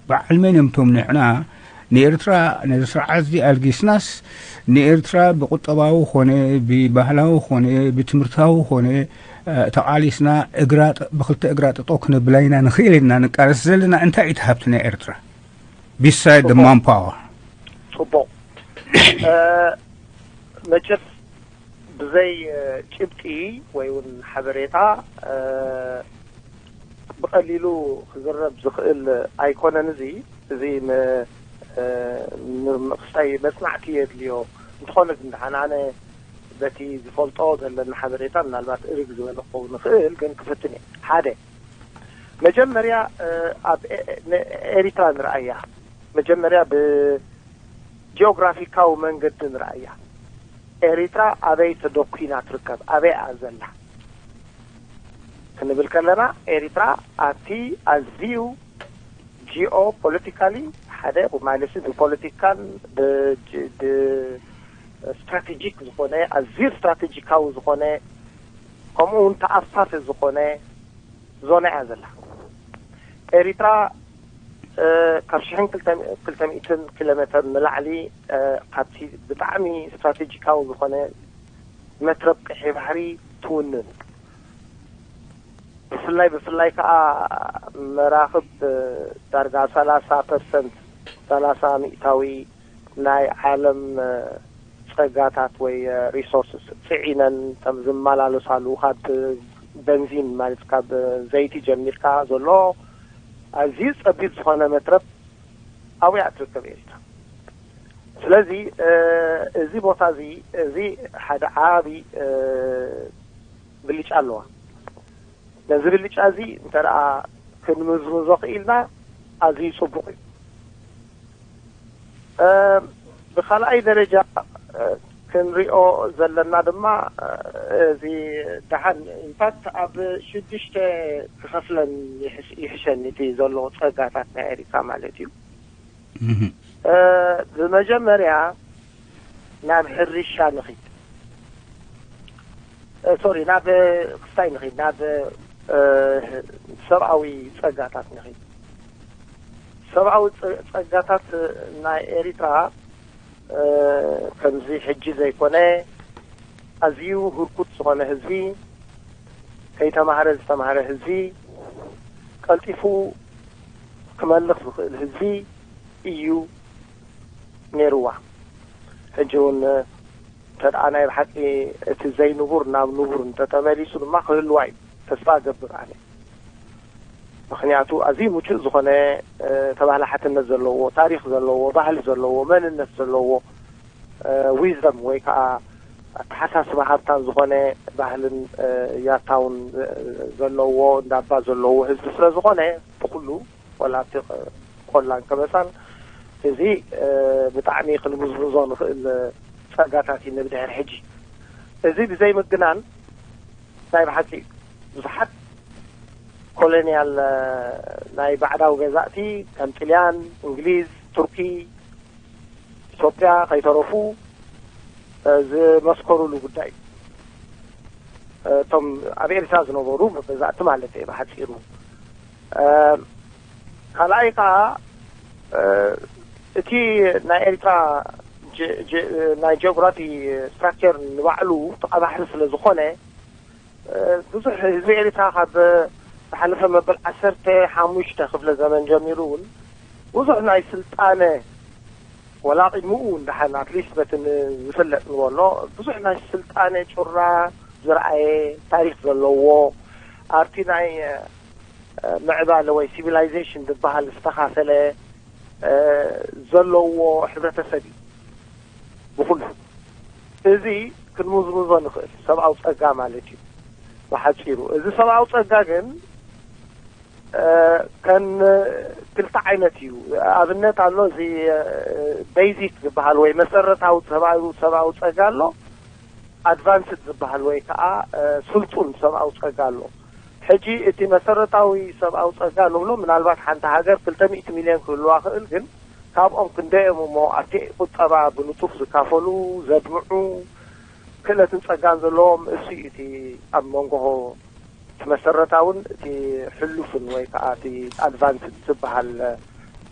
በዓል መን እዮም እቶም ንሕና ንኤርትራ ነዚ ስርዓት እዚ ኣልጊስናስ ንኤርትራ ብቁጠባዊ ኮነ ብባህላዊ ኮነ ብትምህርታዊ ኮነ ተቃሊስና እግራ ብክልተ እግራ ጠጠው ክነብላ ኢና ንኽእል ኢልና ንቃለስ ዘለና እንታይ እዩ እቲ ሃብቲ ናይ ኤርትራ? Beside the manpower. ጽቡቕ። መቸስ ብዘይ ጭብጢ ወይ እውን ሓበሬታ ብቐሊሉ ክዝረብ ዝኽእል ኣይኮነን። እዚ እዚ ምክስታይ መጽናዕቲ የድልዮ። እንተኾነ ግን ደሓን ኣነ በቲ ዝፈልጦ ዘለኒ ሓበሬታ ምናልባት እርግ ዝበለ ክኸውን ይኽእል፣ ግን ክፍትን እየ። ሓደ መጀመርያ ኣብ ኤሪትራ ንርኣያ። መጀመርያ ብጂኦግራፊካዊ መንገዲ ንርኣያ። ኤሪትራ ኣበይ ተደኲና ትርከብ? ኣበይ እያ ዘላ? ክንብል ከለና ኤሪትራ ኣብቲ ኣዝዩ ጂኦ ፖለቲካሊ ሓደ ማለት ብፖለቲካን ስትራቴጂክ ዝኾነ ኣዝዩ ስትራቴጂካዊ ዝኾነ ከምኡ እውን ተኣፋፊ ዝኾነ ዞና እያ ዘላ። ኤሪትራ ካብ ሽሕን ክልተ ሚእትን ኪሎ ሜትር ንላዕሊ ካብቲ ብጣዕሚ ስትራቴጂካዊ ዝኾነ መትረብ ቀይሕ ባሕሪ ትውንን። ብፍላይ ብፍላይ ከዓ መራኽብ ዳርጋ ሰላሳ ፐርሰንት ሰላሳ ሚእታዊ ናይ ዓለም ጸጋታት ወይ ሪሶርስስ ጽዒነን ከም ዝመላለሳሉ ካብ በንዚን ማለት ካብ ዘይቲ ጀሚርካ ዘሎ ኣዝዩ ጸቢብ ዝኾነ መትረብ ኣብያ ትርከብ ኤሪትራ። ስለዚ እዚ ቦታ እዚ እዚ ሓደ ዓቢ ብልጫ ኣለዋ። ነዚ ብልጫ እዚ እንተ ደኣ ክንምዝምዞ ክኢልና ኣዝዩ ጽቡቕ እዩ። ብኻልኣይ ደረጃ ክንሪኦ ዘለና ድማ እዚ ደሓን ኢንፋክት ኣብ ሽዱሽተ ክኸፍለን ይሕሸኒ እቲ ዘሎ ጸጋታት ናይ ኤሪካ ማለት እዩ። ብመጀመርያ ናብ ሕርሻ ንኺድ ሶሪ ናብ ክስታይ ንኺድ ናብ ሰብኣዊ ጸጋታት ንኺድ። ሰብኣዊ ጸጋታት ናይ ኤሪትራ ከምዚ ሕጂ ዘይኮነ ኣዝዩ ህርኩት ዝኾነ ህዝቢ፣ ከይተማህረ ዝተማህረ ህዝቢ፣ ቀልጢፉ ክመልኽ ዝኽእል ህዝቢ እዩ ነይርዋ። ሕጂ እውን ተደኣ ናይ ብሓቂ እቲ ዘይንቡር ናብ ንቡር እንተተመሊሱ ድማ ክህልዋ እዩ ተስፋ እገብር ኣነ። ምኽንያቱ ኣዝዩ ምቹእ ዝኾነ ተባላሓትነት ዘለዎ፣ ታሪኽ ዘለዎ፣ ባህሊ ዘለዎ፣ መንነት ዘለዎ፣ ዊዝደም ወይ ከዓ ኣተሓሳስባ ሃብታም ዝኾነ ባህልን ያታውን ዘለዎ እንዳባ ዘለዎ ህዝቢ ስለ ዝኾነ ብኩሉ ወላ ኣብቲ ቆላን ከበሳን እዚ ብጣዕሚ ክንምዝምዞ ንኽእል ጸጋታት እዩ ንብድሕር ሕጂ። እዚ ብዘይ ምግናን ናይ ብሓቂ ብዙሓት ኮሎኒያል ናይ ባዕዳዊ ገዛእቲ ከም ጥልያን፣ እንግሊዝ፣ ቱርኪ፣ ኢትዮጵያ ከይተረፉ ዝመስከሩሉ ጉዳይ እቶም ኣብ ኤርትራ ዝነበሩ ገዛእቲ ማለት እየ ብሓፂሩ። ካልኣይ ከዓ እቲ ናይ ኤርትራ ናይ ጂኦግራፊ ስትራክቸር ንባዕሉ ተቐባሕሪ ስለ ዝኾነ ብዙሕ ህዝቢ ኤርትራ ካብ ዝሓለፈ መበል ዓሰርተ ሓሙሽተ ክፍለ ዘመን ጀሚሩ እውን ብዙሕ ናይ ስልጣነ ወላ ቅድሚኡ እውን ደሓን ኣትሊስት በቲ ዝፍለጥ ንበሎ ብዙሕ ናይ ስልጣነ ጩራ ዝረኣየ ታሪክ ዘለዎ ኣብቲ ናይ ምዕባለ ወይ ሲቪላይዜሽን ዝበሃል ዝተኻፈለ ዘለዎ ሕብረተሰብ እዩ። ብኩሉ እዚ ክንምዝምዞ ንኽእል ሰብኣዊ ጸጋ ማለት እዩ ብሓፂሩ። እዚ ሰብኣዊ ጸጋ ግን ከም ክልተ ዓይነት እዩ። ኣብነት ኣሎ፣ እዚ ቤዚክ ዝበሃል ወይ መሰረታዊ ሰብኣዊ ጸጋ ኣሎ፣ ኣድቫንስድ ዝበሃል ወይ ከዓ ስልጡን ሰብኣዊ ጸጋ ኣሎ። ሕጂ እቲ መሰረታዊ ሰብኣዊ ጸጋ ንብሎ ምናልባት ሓንቲ ሃገር ክልተ ሚእቲ ሚልዮን ክህልዋ ክእል፣ ግን ካብኦም ክንደዮም እሞ ኣብቲ ቁጠባ ብንጡፍ ዝካፈሉ፣ ዘድምዑ፣ ክእለትን ጸጋን ዘለዎም እሱ እዩ እቲ ኣብ መንጎ እቲ መሰረታውን እቲ ሕሉፍን ወይ ከዓ እቲ ኣድቫንስድ ዝበሃል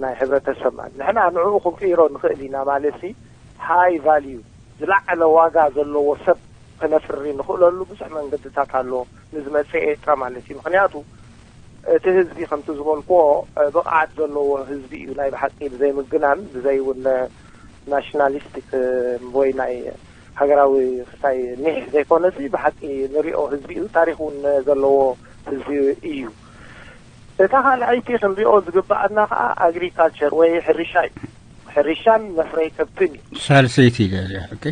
ናይ ሕብረተሰብ ማለት ንሕና ንዕኡ ክንቅይሮ ንኽእል ኢና ማለት ሲ ሃይ ቫልዩ ዝለዓለ ዋጋ ዘለዎ ሰብ ከነፍሪ ንኽእለሉ ብዙሕ መንገድታት ኣሎ ንዝመፅእ ኤርትራ ማለት እዩ። ምክንያቱ እቲ ህዝቢ ከምቲ ዝበልክዎ ብቕዓት ዘለዎ ህዝቢ እዩ ናይ ብሓቂ ብዘይ ምግናን ብዘይ እውን ናሽናሊስቲክ ወይ ናይ ሃገራዊ ክሳይ ኒሕ ዘይኮነሲ ብሓቂ ንሪኦ ህዝቢ እዩ። ታሪክ እውን ዘለዎ ህዝቢ እዩ። እታ ካልኣይቲ ክንሪኦ ዝግባኣና ከዓ ኣግሪካልቸር ወይ ሕርሻ እዩ። ሕርሻን መፍረይ ከብትን እዩ። ሳልሰይቲ እያ እዚኣ። ኦኬ።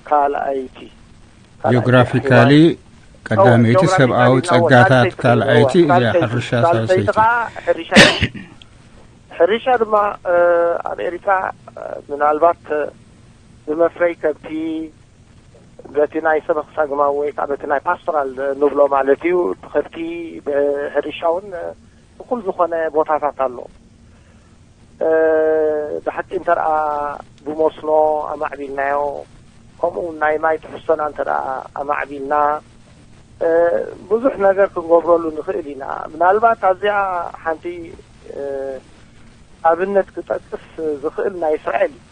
ካልኣይቲ ጂኦግራፊካሊ ቀዳመይቲ ሰብኣዊ ጸጋታት ካልኣይቲ እዚኣ ሕርሻ ሳልሰይቲ። ሕርሻ ድማ ኣብ ኤሪትራ ምናልባት ብመፍረይ ከብቲ በቲ ናይ ሰበኽ ሳግማዊ ወይ ከዓ በቲ ናይ ፓስቶራል ንብሎ ማለት እዩ ብከብቲ ብሕርሻ እውን እኩል ዝኾነ ቦታታት ኣሎ። ብሓቂ እንተ ብመስኖ ኣማዕቢልናዮ ከምኡ ናይ ማይ ትሕዝቶና እንተ ኣማዕቢልና ብዙሕ ነገር ክንገብረሉ ንኽእል ኢና። ምናልባት ኣብዚኣ ሓንቲ ኣብነት ክጠቅስ ዝኽእል ናይ እስራኤል እዩ።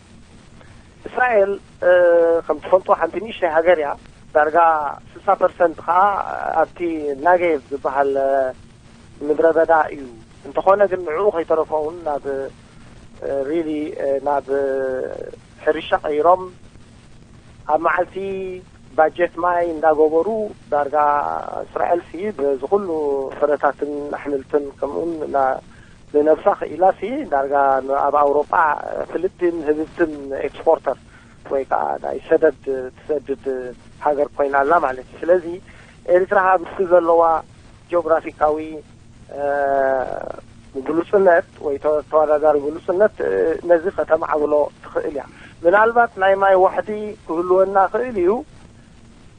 እስራኤል ከም ትፈልጦ ሓንቲ ንእሽተይ ሃገር እያ። ዳርጋ ስሳ ፐርሰንት ከዓ ኣብቲ ናጌቭ ዝበሃል ምድረ በዳ እዩ። እንተኾነ ግን ንዕኡ ከይተረፎ እውን ናብ ሪሊ ናብ ሕርሻ ቀይሮም ኣብ መዓልቲ ባጀት ማይ እንዳገበሩ ዳርጋ እስራኤል ሲ በዚ ኩሉ ፍረታትን ኣሕምልትን ከምኡን ንነብሳ ክኢላ ሲ ዳርጋ ኣብ ኣውሮጳ ፍልጥን ህብብትን ኤክስፖርተር ወይ ከዓ ናይ ሰደድ ትሰድድ ሃገር ኮይና ኣላ ማለት እዩ። ስለዚ ኤርትራ ምስቲ ዘለዋ ጂኦግራፊካዊ ግሉፅነት ወይ ተወዳዳሪ ግሉፅነት ነዚ ከተማዕብሎ ትኽእል እያ። ምናልባት ናይ ማይ ዋሕዲ ክህልወና ክእል እዩ።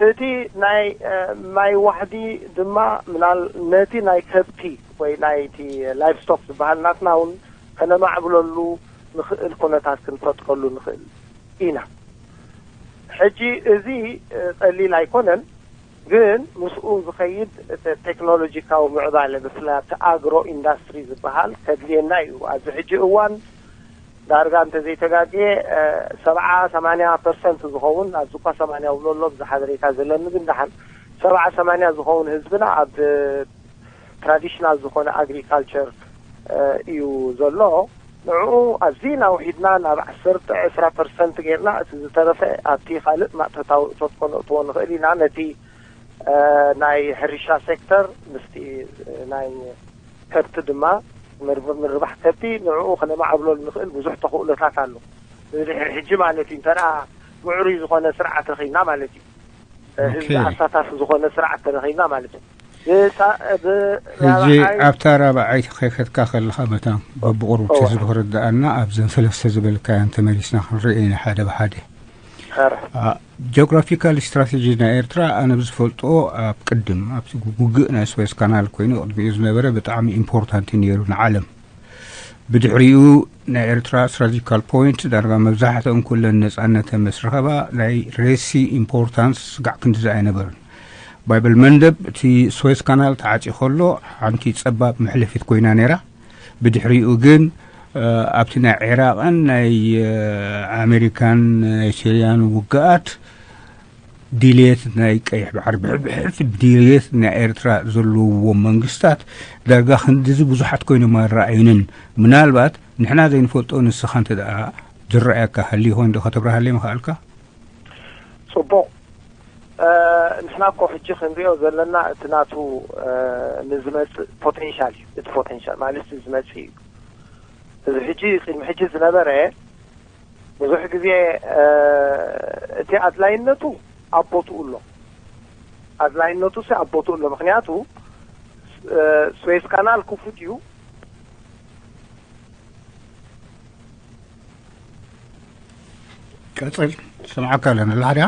እቲ ናይ ማይ ዋሕዲ ድማ ምናል ነቲ ናይ ከብቲ ወይ ናይቲ ላይቭስቶክ ዝበሃል ናትና እውን ከነማዕብለሉ ንኽእል ኩነታት ክንፈጥረሉ ንኽእል ኢና። ሕጂ እዚ ቀሊል ኣይኮነን፣ ግን ምስኡ ዝኸይድ ቴክኖሎጂካዊ ምዕባለ ብፍላይ ኣብቲ ኣግሮ ኢንዳስትሪ ዝበሃል ከድልየና እዩ። ኣብዚ ሕጂ እዋን ዳርጋ እንተዘይተጋግየ ሰብዓ ሰማንያ ፐርሰንት ዝኸውን ኣብዚ እኳ ሰማንያ ውሎ ኣሎ ብዚ ሓበሬታ ዘለኒ ግን ደሓን ሰብዓ ሰማንያ ዝኸውን ህዝብና ኣብ ትራዲሽናል ዝኾነ ኣግሪካልቸር እዩ ዘሎ። ንዕኡ ኣዚና ውሒድና ናብ ዓሰርተ ዕስራ ፐርሰንት ጌርና፣ እቲ ዝተረፈ ኣብቲ ካልእ ማእቶታዊ እቶት ከነእትዎ ንኽእል ኢና። ነቲ ናይ ሕርሻ ሴክተር ምስቲ ናይ ከብቲ ድማ ምርባሕ ከብቲ ንዕኡ ክነማዕብሎ ንኽእል ብዙሕ ተኽእሎታት ኣሎ። ንድሕሪ ሕጂ ማለት እዩ እንተ ምዕሩይ ዝኾነ ስርዓት ረኺብና ማለት እዩ። ህዝቢ ኣሳታፊ ዝኾነ ስርዓት ተረኺብና ማለት እዩ። ሕጂ ኣብታ ራብዓይቲ ከይከድካ ከለኻ መታን በብቑሩብ ተዝኽርዳኣና ኣብዘን ሰለስተ ዝበልካያን ተመሊስና ክንርኢ ኢና ሓደ ብሓደ። ጂኦግራፊካል ስትራቴጂ ናይ ኤርትራ ኣነ ብዝፈልጦ ኣብ ቅድም ኣብቲ ውግእ ናይ ስዌዝ ካናል ኮይኑ ቅድሚኡ ዝነበረ ብጣዕሚ ኢምፖርታንት እዩ ነይሩ ንዓለም። ብድሕሪኡ ናይ ኤርትራ ስትራቴጂካል ፖይንት ዳርጋ መብዛሕትኦም ኩለን ነጻነተ ምስ ረኸባ ናይ ሬሲ ኢምፖርታንስ ስጋዕ ክንድዚ ኣይነበርን። ባይብል መንደብ እቲ ስዌዝ ካናል ተዓጺ ከሎ ሓንቲ ጸባብ መሕለፊት ኮይና ነይራ። ብድሕሪኡ ግን ኣብቲ ናይ ዒራቕን ናይ ኣሜሪካን ናይ ሲርያን ውግኣት ድልየት ናይ ቀይሕ ባሕሪ ብሕብሕቲ ድልየት ናይ ኤርትራ ዘለውዎም መንግስታት ዳርጋ ክንድዚ ብዙሓት ኮይኖም ኣይረኣዩንን። ምናልባት ንሕና ዘይንፈልጦ ንስኻ እንተ ደኣ ዝረኣየካ ሃልዩ ኮይኑ ዶ ከተብርሃለይ ምኽኣልካ? ጽቡቕ። ንሕና እኮ ሕጂ ክንሪኦ ዘለና እቲ ናቱ ንዝመጽእ ፖቴንሻል እዩ። እቲ ፖቴንሻል ማለት ዝመጽእ እዩ። እዚ ሕጂ ቅድሚ ሕጂ ዝነበረ ብዙሕ ግዜ እቲ ኣድላይነቱ ኣብ ቦትኡ ኣሎ። ኣድላይነቱ ሲ ኣብ ቦትኡ ኣሎ። ምክንያቱ ስዌዝ ካናል ክፉት እዩ። ቀጽል፣ ስምዓካ ኣለና። ላሕድያ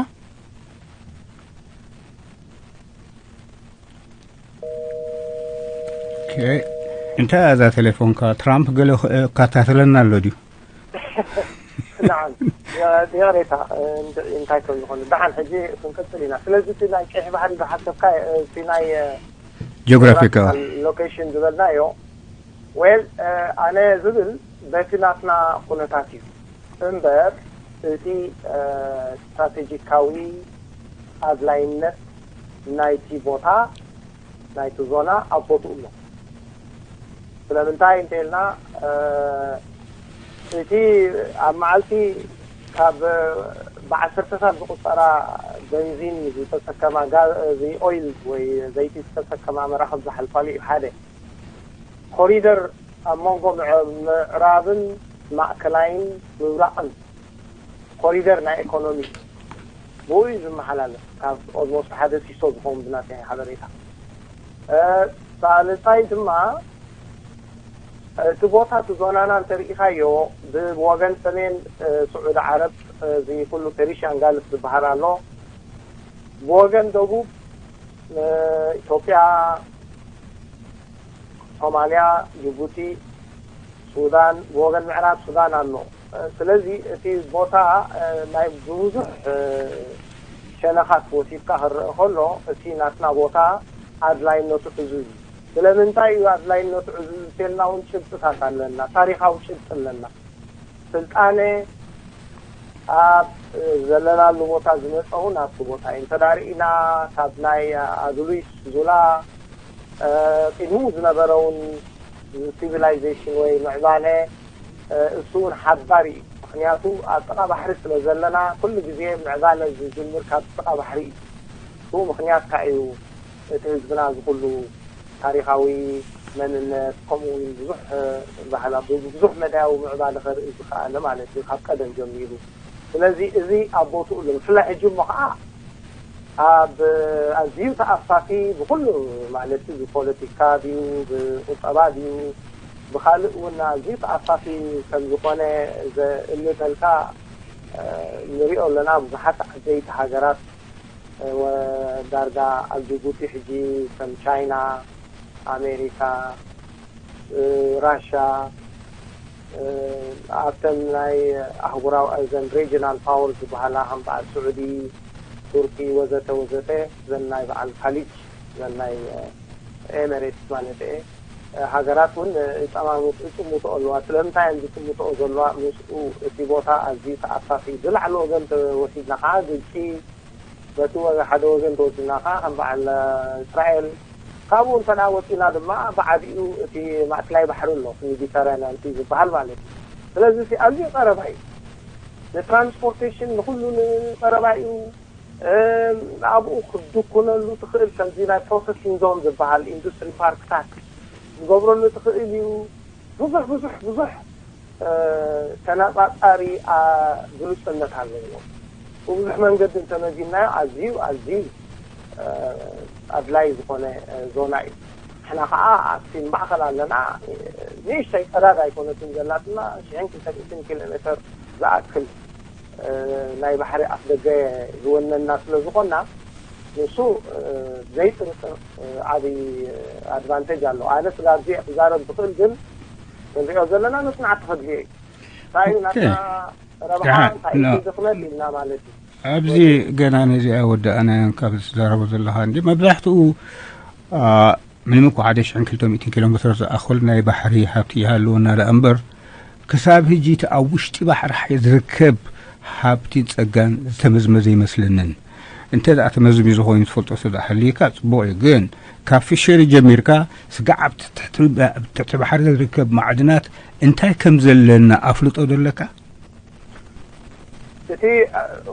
እንታይ እዛ ቴሌፎንካ? ትራምፕ ገለ እካታተለና ኣሎ ድዩ? ይቕሬታ፣ እንታይ ከም ዝኾነ ደሓን። ሕጂ ክንቅጽል ኢና። ስለዚ እቲ ናይ ቀይሕ ባሕሪ ዝሓሰብካ፣ እቲ ናይ ጂኦግራፊካል ሎኬሽን ዝበልናዮ፣ ዌል፣ ኣነ ዝብል በቲ ናትና ኩነታት እዩ እምበር፣ እቲ ስትራቴጂካዊ ኣድላይነት ናይቲ ቦታ፣ ናይቲ ዞና ኣብ ቦትኡ ኣሎ። ስለምንታይ እንተኢልና፣ እቲ ኣብ መዓልቲ ካብ ብዓሰርተታት ዝቑጸራ በንዚን ዝተሰከማ፣ ኦይል ወይ ዘይቲ ዝተሰከማ መራኽብ ዝሓልፋሉ እዩ ሓደ። ኮሪደር ኣብ መንጎ ምዕራብን ማእከላይን ምብራቕን ኮሪደር ናይ ኢኮኖሚ ብኡ እዩ ዝመሓላለፍ፣ ካብ ኦልሞስት ሓደ ሲሶ ዝኸውን ብናተይ ሓበሬታ። ሳልሳይ ድማ እቲ ቦታ እቲ ዞናና እንተርኢኻዮ፣ ብወገን ሰሜን ስዑዲ ዓረብ እዚ ኩሉ ፔርሽያን ጋልፍ ዝበሃል ኣሎ፣ ብወገን ደቡብ ኢትዮጵያ፣ ሶማልያ፣ ጅቡቲ፣ ሱዳን፣ ብወገን ምዕራብ ሱዳን ኣሎ። ስለዚ እቲ ቦታ ናይ ብዙሕ ሸነኻት ወሲድካ ክረአ ከሎ፣ እቲ ናትና ቦታ ኣድላይነቱ ዕዙዝ እዩ። ስለምንታይ እዩ ኣድላይነቱ ዕዙዝ እንተልና እውን ጭብጥታት ኣለና፣ ታሪኻዊ ጭብጢ ኣለና። ስልጣነ ኣብ ዘለናሉ ቦታ ዝመፀ እውን ኣብቲ ቦታ እዩ። እንተዳ ርኢና ካብ ናይ ኣዱሊስ ዙላ ቅድሚኡ ዝነበረ እውን ሲቪላይዜሽን ወይ ምዕባለ እሱ እውን ሓባር እዩ። ምክንያቱ ኣብ ጥቓ ባሕሪ ስለ ዘለና ኩሉ ግዜ ምዕባለ ዝጅምር ካብ ጥቓ ባሕሪ እዩ። ብኡ ምክንያት ከዓ እዩ እቲ ህዝብና እዚ ኩሉ ታሪኻዊ መንነት ከምኡ እውን ብዙሕ ባህላ ብዙሕ መዳያዊ ምዕባለ ከርኢ ዝኸኣለ ማለት እዩ ካብ ቀደም ጀሚሩ። ስለዚ እዚ ኣብ ቦትኡ ኣሎ። ብፍላይ ሕጂ እሞ ከዓ ኣብ ኣዝዩ ተኣፋፊ ብኩሉ ማለት እዩ ብፖለቲካ ድዩ ብቁጠባ ድዩ ብካልእ እውን ኣዝዩ ተኣፋፊ ከም ዝኾነ ዘእምተልካ ንሪኦ ኣለና። ብዙሓት ዓበይቲ ሃገራት ዳርጋ ኣብ ጅቡቲ ሕጂ ከም ቻይና፣ ኣሜሪካ፣ ራሻ ኣብተን ናይ ኣህጉራዊ እዘን ሬጂናል ፓወር ዝበሃላ ከም በዓል ስዑዲ፣ ቱርኪ ወዘተ ወዘተ ዘን ናይ በዓል ካሊጅ ዘን ናይ ኤሜሬትስ ማለት እየ ሃገራት እውን ይጠማምጡ ይጥምቶ ኣለዋ። ስለምንታይ እየን ዝጥምቶ ዘለዋ? ምስኡ እቲ ቦታ ኣዝዩ ተኣፋፊ ብላዕሊ ወገን ተወሲድና ከዓ ግብፂ በቲ ሓደ ወገን ተወሲድና ከዓ ከም በዓል እስራኤል ካብኡ እንተ ወፂና ድማ ብዓቢኡ እቲ ማእከላይ ባሕሪ ኣሎ ሜዲተራንያን ዝበሃል ማለት እዩ። ስለዚ እቲ ኣዝዩ ቀረባ እዩ። ንትራንስፖርቴሽን ንኹሉ ን-፣ ቀረባ እዩ። እም፣ ኣብኡ ክትድኩነሉ ትኽእል፣ ከምዚ ናይ ፕሮሰሲንግ ዞን ዝበሃል ኢንዱስትሪ ፓርክታት ዝገብረሉ ትኽእል እዩ። ብዙሕ፣ ብዙሕ፣ ብዙሕ፣ እ፣ ተነጻጻሪ፣ ኣ፣ ግሉጽነት ኣለዎ። ብብዙሕ መንገዲ እንተመዚንናዮ ኣዝዩ፣ ኣዝዩ፣ እ፣ ኣድላይ ዝኾነ፣ እ፣ ዞና እዩ። ንሕና ኸዓ ኣብቲ ማእኸል ኣለና። እ፣ ንእሽተይ ቀዳድ ኣይኮነትን ዘላትና፣ ሽሕን ክልተ ሚእትን ኪሎ ሜተር ዝኣክል፣ እ፣ ናይ ባሕሪ ኣፍ ደገ ዝወነና ስለ ዝኾና፣ ንሱ፣ እ፣ ዘይጥርጥር፣ እ፣ ዓብዪ ኣድቫንቴጅ ኣለዎ። ኣነ ስለ ኣብዚ ክዛረብ ዝኽእል፣ ግን ክንሪኦ ዘለና መጽናዕቲ ከድልዮ እዩ። እንታይ እዩ ኦኬ። ናትና ረብሓ፣ ደሓን፣ እንታይ እዩ ኖ። ድኽመት ኢልና ማለት እዩ። ኣብዚ ገና ነዚኣ ወዳእናዮን ካብ ዝዛረቦ ዘለኻ እንዲ መብዛሕትኡ፣ ኣ፣ ምንም እኳ ሓደ ሽሕን ክልተ ሚእትን ኪሎ ሜትር ዝኣኽል ናይ ባሕሪ ሃብቲ ይሃልወና ደኣ እምበር፣ ክሳብ ሕጂ እቲ ኣብ ውሽጢ ባሕሪ ሓ-፣ ዝርከብ ሃብቲ ጸጋን ዝተመዝመዘ ይመስለንን። እንተ ደኣ ተመዝሚዙ ኮይኑ ትፈልጦ ስለ ደኣ ሃልዩካ ጽቡቕ እዩ፣ ግን ካብ ፊሸሪ ጀሚርካ ስጋዕ ኣብቲ ትሕቲ፣ ኣብ ትሕቲ ባሕሪ ዝርከብ ማዕድናት እንታይ ከም ዘለና ኣፍልጦ ዶ ኣለካ? እቲ፣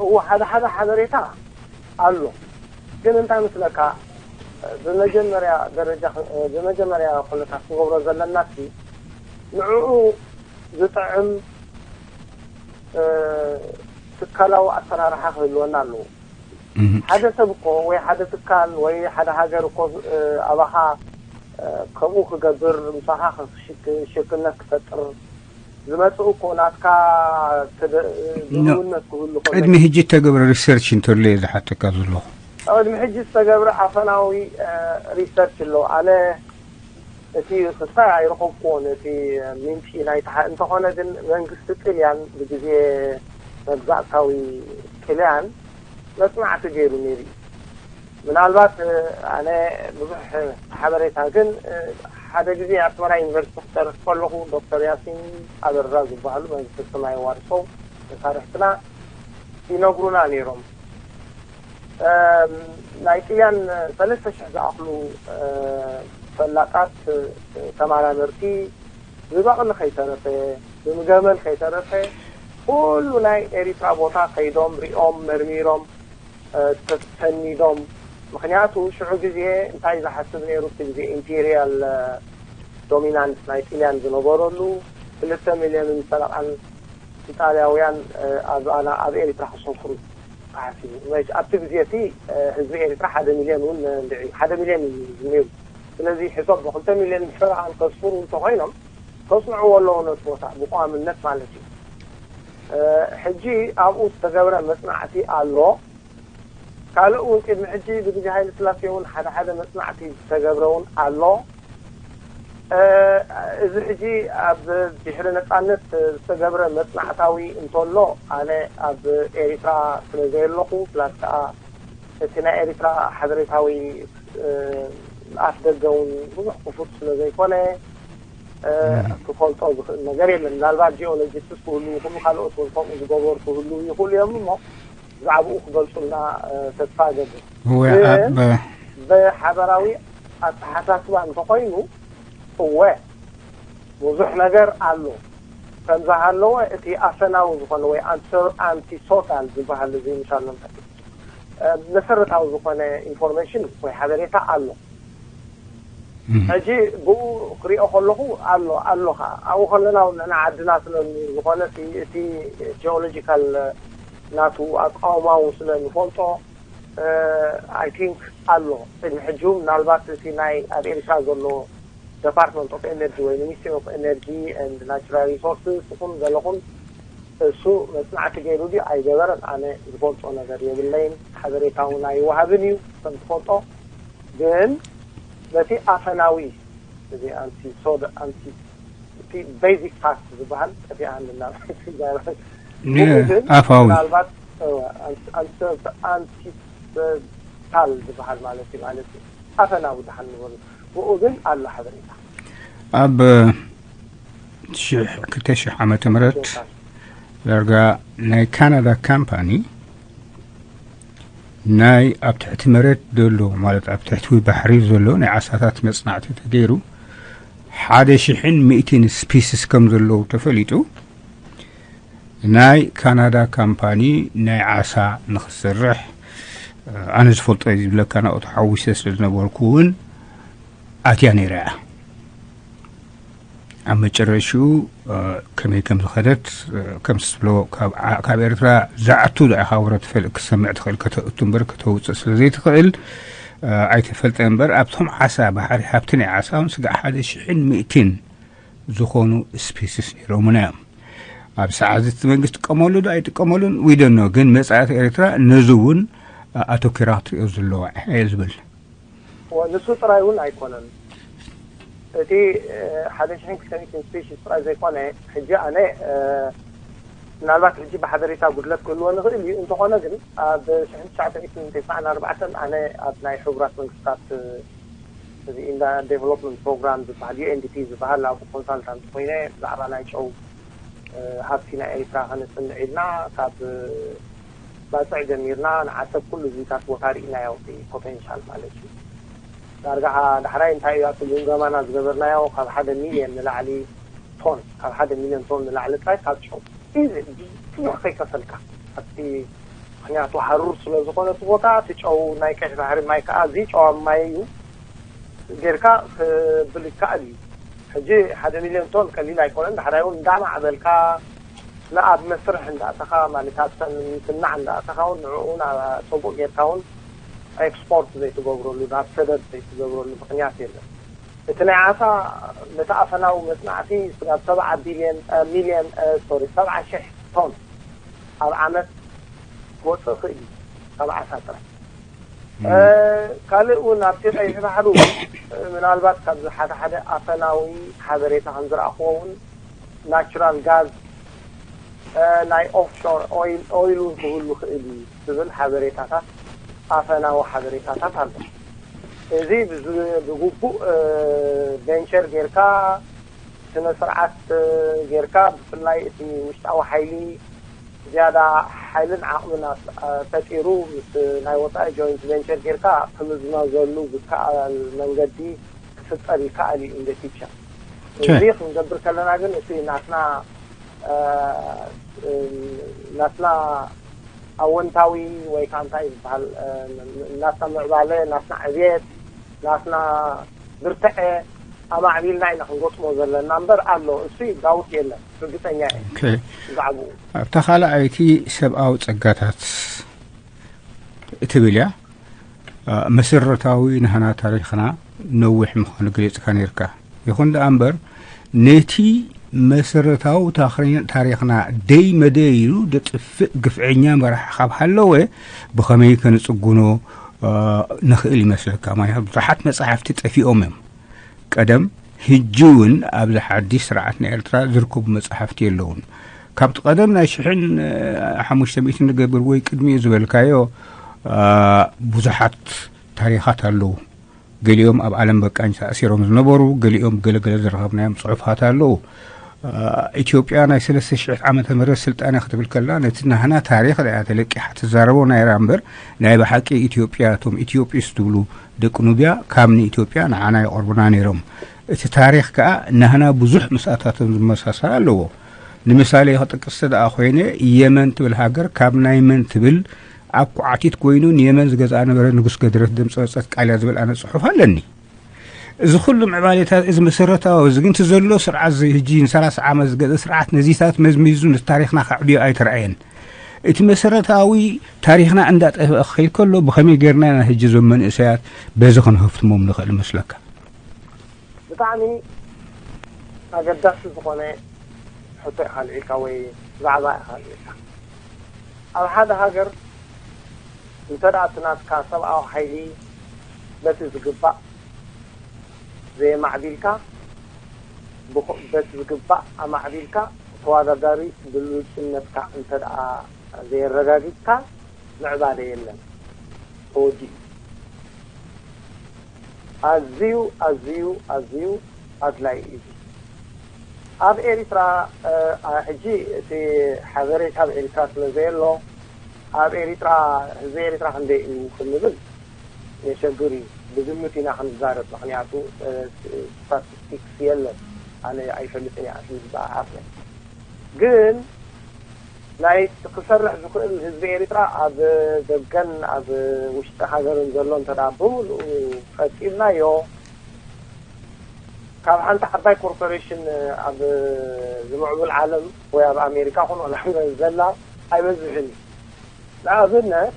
እዎ፣ ሓደ ሓደ ሓበሬታ ኣሎ። ግን እንታይ ምስለካ፣ ብመጀመርያ ደረጃ፣ ብመጀመርያ ኩነታት ክንገብሮ ዘለና፣ እቲ ንዕኡ ዝጥዕም፣ እ፣ ትካላዊ ኣሰራርሓ ክህልወና ኣለዎ። እህ። ሓደ ሰብ እኮ ወይ ሓደ ትካል ወይ ሓደ ሃገር እኮ፣ እ፣ ኣባኻ፣ እ፣ ከምኡ ክገብር፣ ምሳኻ ክሽክ-፣ ሽርክነት ክፈጥር ዝመጽእ እኮ ናትካ ተደ-፣ ኖ። ድልውነት ክህሉ ከሎ ቅድሚ ሕጂ እተገብረ ሪሰርች እንተሎ እየ ዝሓተካ ዘለኹ። ቅድሚ ሕጂ ዝተገብረ ኣፈናዊ፣ እ፣ ሪሰርች ኣሎ። ኣነ እቲ ክስታይ ኣይረኸብኩዎን፣ እቲ ምንጪ ናይቲ ሓ-፣ እንተኾነ ግን መንግስቲ ጥልያን ብግዜ መግዛእታዊ ጥልያን መጽናዕቲ ገይሩ ነይሩ እዩ። ምናልባት፣ እ፣ ኣነ ብዙሕ ሓበሬታ ግን፣ እ፣ ሓደ ግዜ ኣስመራ ዩኒቨርሲቲ ክሰርሕ ከለኹ ዶክተር ያሲን ኣበራ ዝበሃሉ መንግስቲ ሰማይ ዋርሶ መሳርሕትና ይነግሩና ነይሮም። እም፣ ናይ ጥልያን ሰለስተ ሽሕ ዝኣኽሉ፣ እ፣ ፈላጣት፣ እ፣ ተመራመርቲ ብበቕሊ ከይተረፈ፣ ብምገመል ከይተረፈ፣ ኩሉ ናይ ኤሪትራ ቦታ ከይዶም፣ ሪኦም፣ መርሚሮም፣ እ፣ ተሰኒዶም። ምኽንያቱ ሽዑ ግዜ እንታይ ዝሓስብ ነይሩ፣ እቲ ግዜ ኢምፔሪያል፣ እ፣ ዶሚናንስ ናይ ጥልያን ዝነበረሉ፣ ክልተ ሚልዮንን ፈረቓን ኢጣልያውያን፣ እ፣ ኣብ፣ ኣብ ኤሪትራ ክሰፍሩ ተሓሲቡ። መች-፣ ኣብቲ ግዜ እቲ፣ እ፣ ህዝቢ ኤሪትራ ሓደ ሚልዮን እውን እንድዒ፣ ሓደ ሚልዮን እዩ ነይሩ። ስለዚ ሕሰቦ፣ ክልተ ሚልዮን ፈረቓን ከስፍሩ እንተኾይኖም፣ ከጽንዕዎ ኣለዎ ነቲ ቦታ ብቋምነት ማለት እዩ። እ፣ ሕጂ ኣብኡ ዝተገብረ መጽናዕቲ ኣሎ። ካልእ እውን ቅድሚ ሕጂ ብግዜ ሃይለ ስላሴ እውን ሓደ ሓደ መጽናዕቲ ዝተገብረ እውን ኣሎ። እ፣ እዚ ሕጂ ኣብ ድሕሪ ነጻነት ዝተገብረ መጽናዕታዊ እንተሎ፣ ኣነ ኣብ ኤሪትራ ስለ ዘየለኹ፣ ፕላስ ከኣ እቲ ናይ ኤሪትራ ሓበሬታዊ፣ እ፣ ኣፍ ደገ እውን ብዙሕ ክፉት ስለ ዘይኮነ፣ እ፣ እም። ክፈልጦ ዝኽእል ነገር የለን። ምናልባት ጂኦሎጂስትስ ክህሉ ይኽእሉ፣ ካልኦት እውን ከምኡ ዝገበሩ ክህሉ ይኽእሉ እዮም እሞ፣ ብዛዕባኡ ክገልጹልና፣ እ፣ ተስፋ እገብር። እወ፣ ግን ኣብ ብሓበራዊ ኣተሓሳስባ እንተኾይኑ፣ እወ፣ ብዙሕ ነገር ኣሎ። ከም ዝሃለወ እቲ ኣፈናዊ ዝኾነ ወይ ኣንተ-፣ ኣንቲሶታል ዝበሃል እዚ ምሻሎ እንታይ፣ እ፣ መሰረታዊ ዝኾነ ኢንፎርሜሽን ወይ ሓበሬታ ኣሎ። እህ። ሕጂ ብኡ ክሪኦ ከለኹ ኣሎ፣ ኣሎ ኸዓ። ኣብኡ ከለና እውን ንሕና ዓድና ስለ ዝኾነ እቲ፣ እቲ ጂኦሎጂካል ናቱ ኣቃውማ እውን ስለ ንፈልጦ፣ እ፣ ኣይ ቲንክ ኣሎ። ቅድሚ ሕጂ እውን ምናልባት እቲ ናይ ኣብ ኤሪትራ ዘሎ ደፓርትመንት ኦፍ ኤነርጂ ወይ ሚኒስትሪ ኦፍ ኤነርጂ ኤንድ ናቹራል ሪሶርስስ ይኹን ገለኹን እሱ መጽናዕቲ ገይሩ ድዩ ኣይገበረን ኣነ ዝፈልጦ ነገር የብለይን። ሓበሬታ እውን ኣይወሃብን እዩ ከም ትፈልጦ። ግን በቲ ኣፈናዊ እዚ ኣንቲ ሶድ ኣንቲ እቲ ቤዚክ ፋክት ዝበሃል ጠፊኣኒ እና ን-፣ ብኡ ግን ኣፋዊ። ምናልባት፣ እ፣ ኣንቲ-፣ ኣንቲ-፣ ኣንቲሶታል ዝበሃል ማለት እዩ፣ ማለት እዩ። ኣፈናዊ ደሓን ንበሉ። ብኡ ግን ኣሎ ሓበሬታ። ኣብ ሽሕ፣ ክልተ ሽሕ ዓመተ ምህረት ዳርጋ ናይ ካናዳ ካምፓኒ ናይ ኣብ ትሕቲ መሬት ዘሎ፣ ማለት ኣብ ትሕቲ ባሕሪ ዘሎ ናይ ዓሳታት መጽናዕቲ ተገይሩ፣ ሓደ ሽሕን ሚእትን ስፒስስ ከም ዘለዉ ተፈሊጡ። ናይ ካናዳ ካምፓኒ ናይ ዓሳ ንኽሰርሕ ኣነ ዝፈልጦ ዝብለካ ናብኡ ተሓዊሰ ስለ ዝነበርኩ እውን ኣትያ ነይራ እያ። ኣብ መጨረሽኡ ከመይ ከም ዝኸደት ከምስ ትብሎ ካብ ኤርትራ ዝኣቱ ዶ ኢኻ ወረ ትፈልጥ ክትሰምዕ ትኽእል፣ ከተእቱ እምበር ከተውፅእ ስለ ዘይትኽእል ኣይተፈልጠ እምበር ኣብቶም ዓሳ ባሕሪ ሃብቲ ናይ ዓሳ እውን ስጋዕ ሓደ ሽሕን ሚእትን ዝኾኑ ስፔስስ ነይሮምና እዮም። ኣብ ሰዓት እቲ መንግስቲ ጥቀመሉ ዶ ኣይጥቀመሉን ዊደኖ ግን መጻኢት ኤርትራ ነዚ እውን ኣተኪራ ክትሪኦ ዘለዋ እየ ዝብል። ንሱ ጥራይ እውን ኣይኮነን። እቲ ሓደ ሽሕን ክልተ ሚእትን ስፔሽስ ጥራይ ዘይኮነ ሕጂ ኣነ ምናልባት ሕጂ ብሓበሬታ ጉድለት ክህልዎ ንኽእል እዩ። እንተኾነ ግን ኣብ ሽሕን ትሽዓተ ሚእትን ተስዓን ኣርባዕተን ኣነ ኣብ ናይ ሕቡራት መንግስታት እዚ ኢንዳ ዴቨሎፕመንት ፕሮግራም ዝበሃል ዩ ኤን ዲ ፒ ዝበሃል ኣብ ኮንሳልታንት ኮይነ ብዛዕባ ናይ ጨው ሃብቲ ናይ ኤርትራ ከነፅንዕ ኢልና ካብ ባፅዕ ጀሚርና ንዓሰብ ኩሉ እዚታት ቦታ ርኢናዮ እቲ ፖቴንሻል ማለት እዩ። ዳርጋ ዳሕራይ እንታይ እዩ ኣብቲ ግምገማና ዝገበርናዮ ካብ ሓደ ሚልዮን ንላዕሊ ቶን ካብ ሓደ ሚልዮን ቶን ንላዕሊ ጥራይ ካብ ጨው ኢዚ ብዙሕ ከይከፈልካ ኣብቲ ምክንያቱ ሃሩር ስለ ዝኾነ እቲ ቦታ እቲ ጨው ናይ ቀይሕ ባሕሪ ማይ ከዓ እዚ ጨዋ ማይ እዩ ጌርካ ክብል ይከኣል እዩ። ሕጂ ሓደ ሚልዮን ቶን ቀሊል ኣይኮነን። ዳሕራይ እውን እንዳማዕበልካ ንኣብ መስርሕ እንዳእተኻ ማለት ኣብ ሰምምትናዕ እንዳእተኻ እውን ንዕኡ እውን አ- ጽቡቕ ጌርካ እውን ኤክስፖርት ዘይትገብረሉ ናብ ሰደድ ዘይትገብረሉ ምክንያት የለን። እቲ ናይ ዓሳ ነቲ ኣፈናዊ መጽናዕቲ ስጋብ ሰብዓ ቢልዮን ሚልዮን ሶሪ ሰብዓ ሽሕ ቶን ኣብ ዓመት ክወፅእ ይኽእል እዩ ካብ ዓሳ ጥራይ። ካልእ እውን ኣብቲ ቀይሕ ባሕሪ እውን ምናልባት ካብዚ ሓደ ሓደ ኣፈናዊ ሓበሬታ ከም ዝረኣኽዎ እውን ናቹራል ጋዝ ናይ ኦፍሾር ኦይል እውን ክህሉ ይኽእል እዩ ዝብል ሓበሬታታት ኣፈናዊ ሓበሬታታት ኣሎ። እዚ ብግቡእ ቬንቸር ጌርካ ስነ ስርዓት ጌርካ ብፍላይ እቲ ውሽጣዊ ሓይሊ ዝያዳ ሓይልን ዓቕምን ፈጢሩ ምስ ናይ ወፃኢ ጆይንት ቬንቸር ጌርካ ክምዝመዘሉ ዝከኣል መንገዲ ክፍጠር ይከኣል እዩ ኢንደ ፊቸር። እዚ ክንገብር ከለና ግን እቲ ናትና ናትና ኣወንታዊ ወይ ከዓ እንታይ ዝበሃል ናትና ምዕባለ ናትና ዕብየት ናትና ብርትዐ ኣማዕቢልና ኢና ክንገጥሞ ዘለና እምበር ኣሎ እሱ ዳውት የለን ርግፀኛ እየ ብዛዕባኡ። ኣብታ ካልኣይቲ ሰብኣዊ ፀጋታት እትብል እያ። መሰረታዊ ናህና ታሪኽና ነዊሕ ምዃኑ ገሊጽካ ነርካ። ይኹን ደኣ እምበር ነቲ መሰረታዊ ታሪኽና ደይ መደይ ኢሉ ደጥፍእ ግፍዐኛ መራሒ ካብ ሃለወ ብኸመይ ከነጽግኖ ንኽእል ይመስለካ? ምክንያቱ ብዙሓት መጻሕፍቲ ጠፊኦም እዮም። ቀደም ህጂ እውን ኣብዚ ሓድሽ ስርዓት ናይ ኤርትራ ዝርከቡ መጻሕፍቲ የለውን። ካብቲ ቀደም ናይ ሽሕን ሓሙሽተ ሚእትን ንገብር ወይ ቅድሚኡ ዝበልካዮ ብዙሓት ታሪኻት ኣለዉ። ገሊኦም ኣብ ዓለም በቃኝ ተኣሲሮም ዝነበሩ፣ ገሊኦም ገለገለ ዝረኸብናዮም ጽሑፋት ኣለዉ። ኢትዮጵያ ናይ ሰለስተ ሽሕ ዓመተ ምህረት ስልጣነ ክትብል ከላ ነቲ ናህና ታሪኽ ደኣ ተለቂሓ ትዛረቦ ናይራ እምበር ናይ ብሓቂ ኢትዮጵያ እቶም ኢትዮጵስ ትብሉ ደቂ ኑብያ ካብ ንኢትዮጵያ ንዓና ይቐርቡና ነይሮም። እቲ ታሪኽ ከኣ ናህና ብዙሕ ምስኣታቶም ዝመሳሰል ኣለዎ። ንምሳሌ ክጥቅስ ደኣ ኮይነ የመን ትብል ሃገር ካብ ናይ መን ትብል ኣብ ኳዕቲት ኮይኑ ንየመን ዝገዝኣ ነበረ ንጉስ ገድረት ደምፀ ወፀት ቃልያ ዝብል ኣነ ፅሑፍ ኣለኒ። እዚ ኩሉ ምዕባሌታት እዚ መሰረታዊ እዚ ግን እቲ ዘሎ ስርዓት እዚ ህጂ ንሰላሳ ዓመት ዝገዘ ስርዓት ነዚታት መዝሚዙ ነቲ ታሪኽና ከዕብዮ ኣይተረኣየን። እቲ መሰረታዊ ታሪኽና እንዳጠፍአ ክኸይድ ከሎ ብኸመይ ጌርና ኢና ህጂ እዞም መንእሰያት በዚ ክንህፍትሞም ንኽእል መስለካ? ብጣዕሚ ኣገዳሲ ዝኾነ ሕቶ ኢኻ ኣልዒልካ ወይ ዛዕባ ኢኻ ኣልዒልካ። ኣብ ሓደ ሃገር እንተ ደኣ እቲ ናትካ ሰብኣዊ ሓይሊ በቲ ዝግባእ ዘየማዕቢልካ፣ ብኹ- በቲ ዝግባእ ኣማዕቢልካ ተወዳዳሪ ብሉጽነትካ እንተ ደኣ ዘየረጋጊጽካ ምዕባለ የለን። ተወዲኡ። ኣዝዩ ኣዝዩ ኣዝዩ ኣድላይ እዩ። ኣብ ኤሪትራ ሕጂ እቲ ሓበሬታ ኣብ ኤሪትራ ስለ ዘየሎ ኣብ ኤሪትራ ህዝቢ ኤሪትራ ክንደይ እዩ ክንብል የሸግር እዩ። ብግምት ኢና ክንዛረብ፣ ምክንያቱ ስታቲስቲክስ የለን። ኣነ ኣይፈልጥን እየ ኣትሊስት ብኣፍነ ግን ናይ ክሰርሕ ዝኽእል ህዝቢ ኤሪትራ ኣብ ደገን ኣብ ውሽጢ ሃገርን ዘሎ እንተ ደኣ ብምሉኡ ቀጺልናዮ፣ ካብ ሓንቲ ዓባይ ኮርፖሬሽን ኣብ ዝምዕብል ዓለም ወይ ኣብ ኣሜሪካ ኹን ዋላ ዘላ ኣይበዝሕን እዩ። ንኣብነት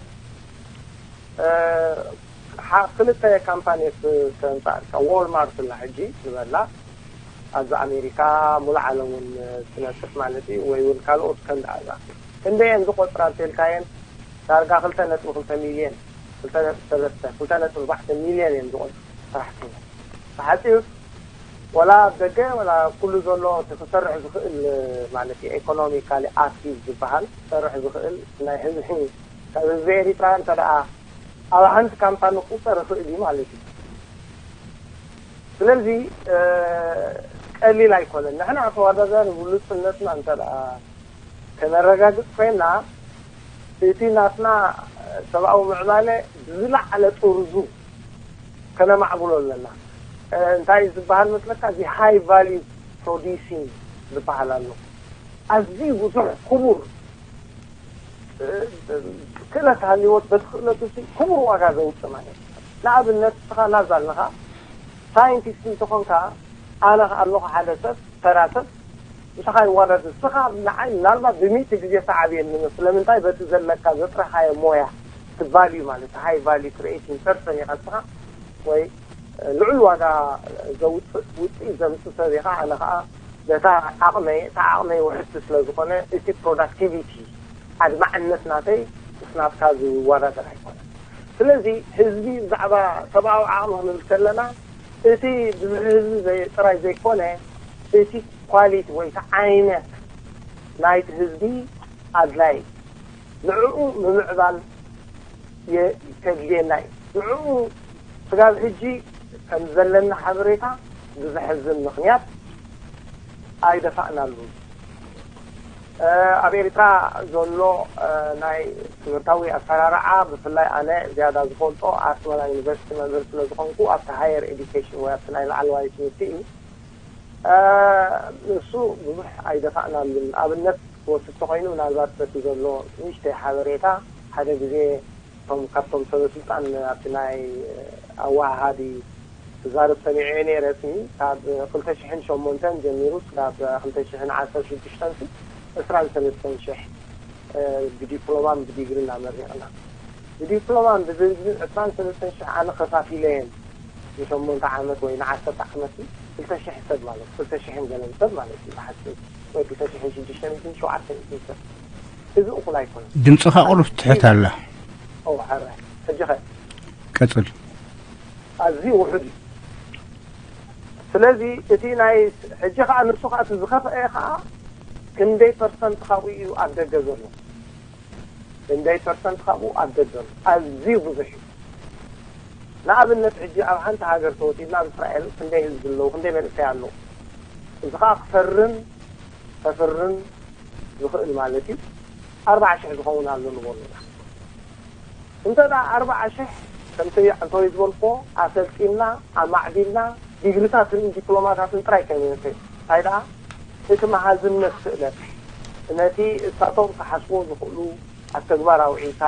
ክልተ ካምፓኒት ከምፃእልካ፣ ዎልማርት ላ ሕጂ ዝበላ ኣብዚ ኣሜሪካ ሙሉእ ዓለም እውን ትነጥፍ ማለት እዩ። ወይ እውን ካልኦት ከምዝኣዛ ክንደየን ዝቆፅራ እንተልካየን ዳርጋ ክልተ ነጥቢ ክልተ ሚልዮን፣ ክልተ ነጥቢ ሰለስተ፣ ክልተ ነጥቢ ኣርባዕተ ሚልዮን እዮም ዝቆፅሩ ሰራሕተኛ። ብሓፂር ወላ ኣብ ደገ ወላ ኩሉ ዘሎ እቲ ክሰርሕ ዝኽእል ማለት እዩ፣ ኤኮኖሚካሊ ኣክቲቭ ዝበሃል ክሰርሕ ዝኽእል ናይ ህዝቢ፣ ካብ ህዝቢ ኤሪትራ እንተ ደኣ ኣብ ሓንቲ ካምፓኒ ክቁፀር ይኽእል እዩ ማለት እዩ። ስለዚ ቀሊል ኣይኮነን። ንሕና ተወዳዳሪ ብሉፅነትና እንተ ደኣ ከነረጋግፅ ኮይና፣ እቲ ናትና ሰብኣዊ ምዕባለ ብዝለዓለ ጥርዙ ከነማዕብሎ ኣለና። እንታይ ዝበሃል መስለካ? እዚ ሃይ ቫልዩ ፕሮዲሲንግ ዝበሃል ኣሎ። ኣዝዩ ብዙሕ ክቡር ክእለት ሃልይዎት በቲ ክእለቱ ክቡር ዋጋ ዘውፅእ ማለት እዩ። ንኣብነት ንስኻ ናብዛ ኣለኻ ሳይንቲስት እንተኾንካ፣ ኣነ ኣለኹ ሓደ ሰብ፣ ተራ ሰብ፣ ንስኻ ይዋዳደር። ንስኻ ንዓይ ምናልባት ብሚእቲ ግዜ ትዓብየኒ። ስለምንታይ? በቲ ዘለካ ዘጥረኻዮ ሞያ፣ እቲ ቫልዩ ማለት ሃይ ቫልዩ ክሪኤቲንግ ፐርሰን ኢኻ ንስኻ፣ ወይ ልዑል ዋጋ ዘውፅእ ውፅኢት ዘምፅእ ሰብ ኢኻ። ኣነ ከዓ በታ ዓቕመይ፣ እታ ዓቕመይ ውሕስቲ ስለ ዝኾነ እቲ ፕሮዳክቲቪቲ ኣድማዕነት ናተይ ምስ ናትካ ዝወዳደር ኣይኮነን። ስለዚ ህዝቢ ብዛዕባ ሰብኣዊ ዓቕሚ ክንብል ከለና እቲ ብዙሕ ህዝቢ ዘይ- ጥራይ ዘይኮነ እቲ ኳሊቲ ወይ እቲ ዓይነት ናይቲ ህዝቢ ኣድላይ ንዕኡ ምምዕባል የ- ከድልየና እዩ። ንዕኡ ስጋብ ሕጂ ከም ዘለና ሓበሬታ ብዘሕዝን ምኽንያት ኣይደፋእናሉን። ኣብ ኤርትራ ዘሎ ናይ ትምህርታዊ ኣሰራርዓ ብፍላይ ኣነ ዝያዳ ዝፈልጦ ኣስመራ ዩኒቨርሲቲ መምህር ስለ ዝኾንኩ ኣብቲ ሃየር ኤዱኬሽን ወይ ኣብቲ ናይ ላዕለዋይ ትምህርቲ እዩ። ንሱ ብዙሕ ኣይደፋእናሉን። ኣብነት ክወስድ ተኾይኑ ምናልባት በቲ ዘሎ ንእሽተይ ሓበሬታ ሓደ ግዜ እቶም ካብቶም ሰበ ስልጣን ኣብቲ ናይ ኣወሃሃዲ ክዛረብ ሰሚዐ ነይረ። እቲ ካብ ክልተ ሽሕን ሸሞንተን ጀሚሩ ክሳብ ክልተ ሽሕን ዓሰርተ ሽዱሽተን ዕስራን ሰለስተን ሽሕ ብዲፕሎማን ብዲግሪን ኣመሪቕና። ብዲፕሎማን ብዲግሪን ዕስራን ሰለስተን ሽሕ ኣነ ከፋፊለየን ንሸሞንተ ዓመት ወይ ንዓሰርተ ዓመት ክልተ ሽሕ ሰብ ማለት ክልተ ሽሕን ገለን ሰብ ማለት እዩ ብሓፂሩ ወይ ክልተ ሽሕን ሽዱሽተ ሚእትን ሸውዓተ ሚእትን ሰብ እዚ እኹል ኣይኮነን። ድምፅኻ ቁሩብ ትሕት ኣላ። ኦ፣ ሕራይ። ሕጂ ኸ? ቀፅል። ኣዝዩ ውሑድ እዩ። ስለዚ እቲ ናይ ሕጂ ኸዓ ንሱ ኸዓ እቲ ዝኸፍአ ኸዓ ክንደይ ፐርሰንት ካብኡ እዩ ኣብ ደገ ዘሎ? ክንደይ ፐርሰንት ካብኡ ኣብ ደገ ኣሎ? ኣዝዩ ብዙሕ እዩ። ንኣብነት ሕጂ ኣብ ሓንቲ ሃገር ተወሲድና ኣብ እስራኤል ክንደይ ህዝቢ ኣለዉ? ክንደይ መንእሰይ ኣለዉ? እዚ ኸዓ ክፈርን ከፍርን ዝኽእል ማለት እዩ። ኣርባዓ ሽሕ ዝኸውን ኣሎ ንበሉ ኢና። እንተ ደኣ ኣርባዓ ሽሕ ከምቲ ኣንቶኒ ዝበልክዎ ኣሰልጢንና ኣማዕቢልና ዲግሪታትን ዲፕሎማታትን ጥራይ ከይመልከት እንታይ ደኣ እቲ መሃዝነት ክእለት ነቲ እሳቶም ክሓስብዎ ዝኽእሉ ኣብ ተግባር ኣውዒልካ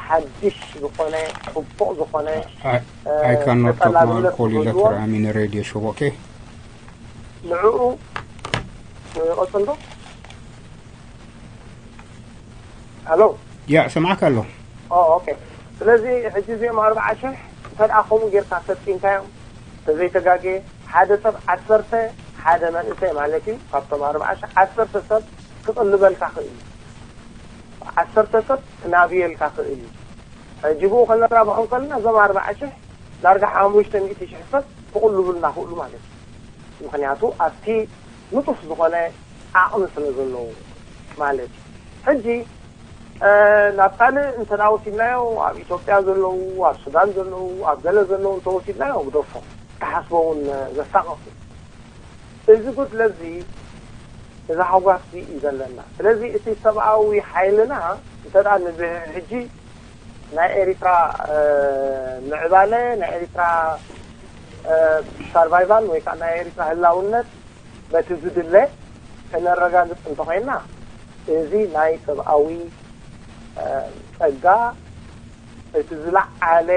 ሓድሽ ዝኾነ ጽቡቕ ዝኾነ I, I cannot talk more ተጠላብነት Kolila ክህልዎ for Amine Radio Show, okay? ንዕኡ ቀጽል ዶ? ሃሎ? ያ፣ ሰማዕካ ኣሎ። ኦ፣ ኦኬ። ስለዚ ሕጂ እዚኦም ኣርባዓ ሽሕ እንተ ደኣ ከምኡ ጌርካ ሰልጢንካዮም፣ ተዘይተጋግየ፣ ሓደ ሰብ ዓሰርተ፣ ሓደ መንእሰይ ማለት እዩ፣ ካብቶም ኣርባዓ ሽሕ ዓሰርተ ሰብ ክቕልበልካ ክእል እዩ። ዓሰርተ ሰብ ክናብየልካ ክእል እዩ። ሕጂ ብኡ ከነራብሖ እንከለና እዞም ኣርባዓ ሽሕ ዳርጋ ሓሙሽተ ሚእቲ ሽሕ ሰብ ክቕልቡልና ክእሉ ማለት እዩ። ምኽንያቱ ኣብቲ ንጡፍ ዝኾነ ዓቕሚ ስለ ዘለዎ ማለት እዩ። ሕጂ ናብ ካልእ እንተ ደኣ ወሲድናዮ፣ ኣብ ኢትዮጵያ ዘለዉ፣ ኣብ ሱዳን ዘለዉ፣ ኣብ ገለ ዘለዉ እንተ ወሲድናዮ ግደፎ፣ ተሓስቦ እውን ዘሳቕቕ እዩ። እዚ ጉድለት እዚ፣ እዚ ሃጓፍ እዚ እዩ ዘለና። ስለዚ እቲ ሰብኣዊ ሓይልና እንተ ደኣ ንዚ ሕጂ ናይ ኤሪትራ ምዕባለ፣ ናይ ኤሪትራ ሰርቫይቫል ወይ ከዓ ናይ ኤሪትራ ህላውነት በቲ ዝድለ ከነረጋግፅ እንተኾይንና እዚ ናይ ሰብኣዊ ጸጋ እቲ ዝለዓለ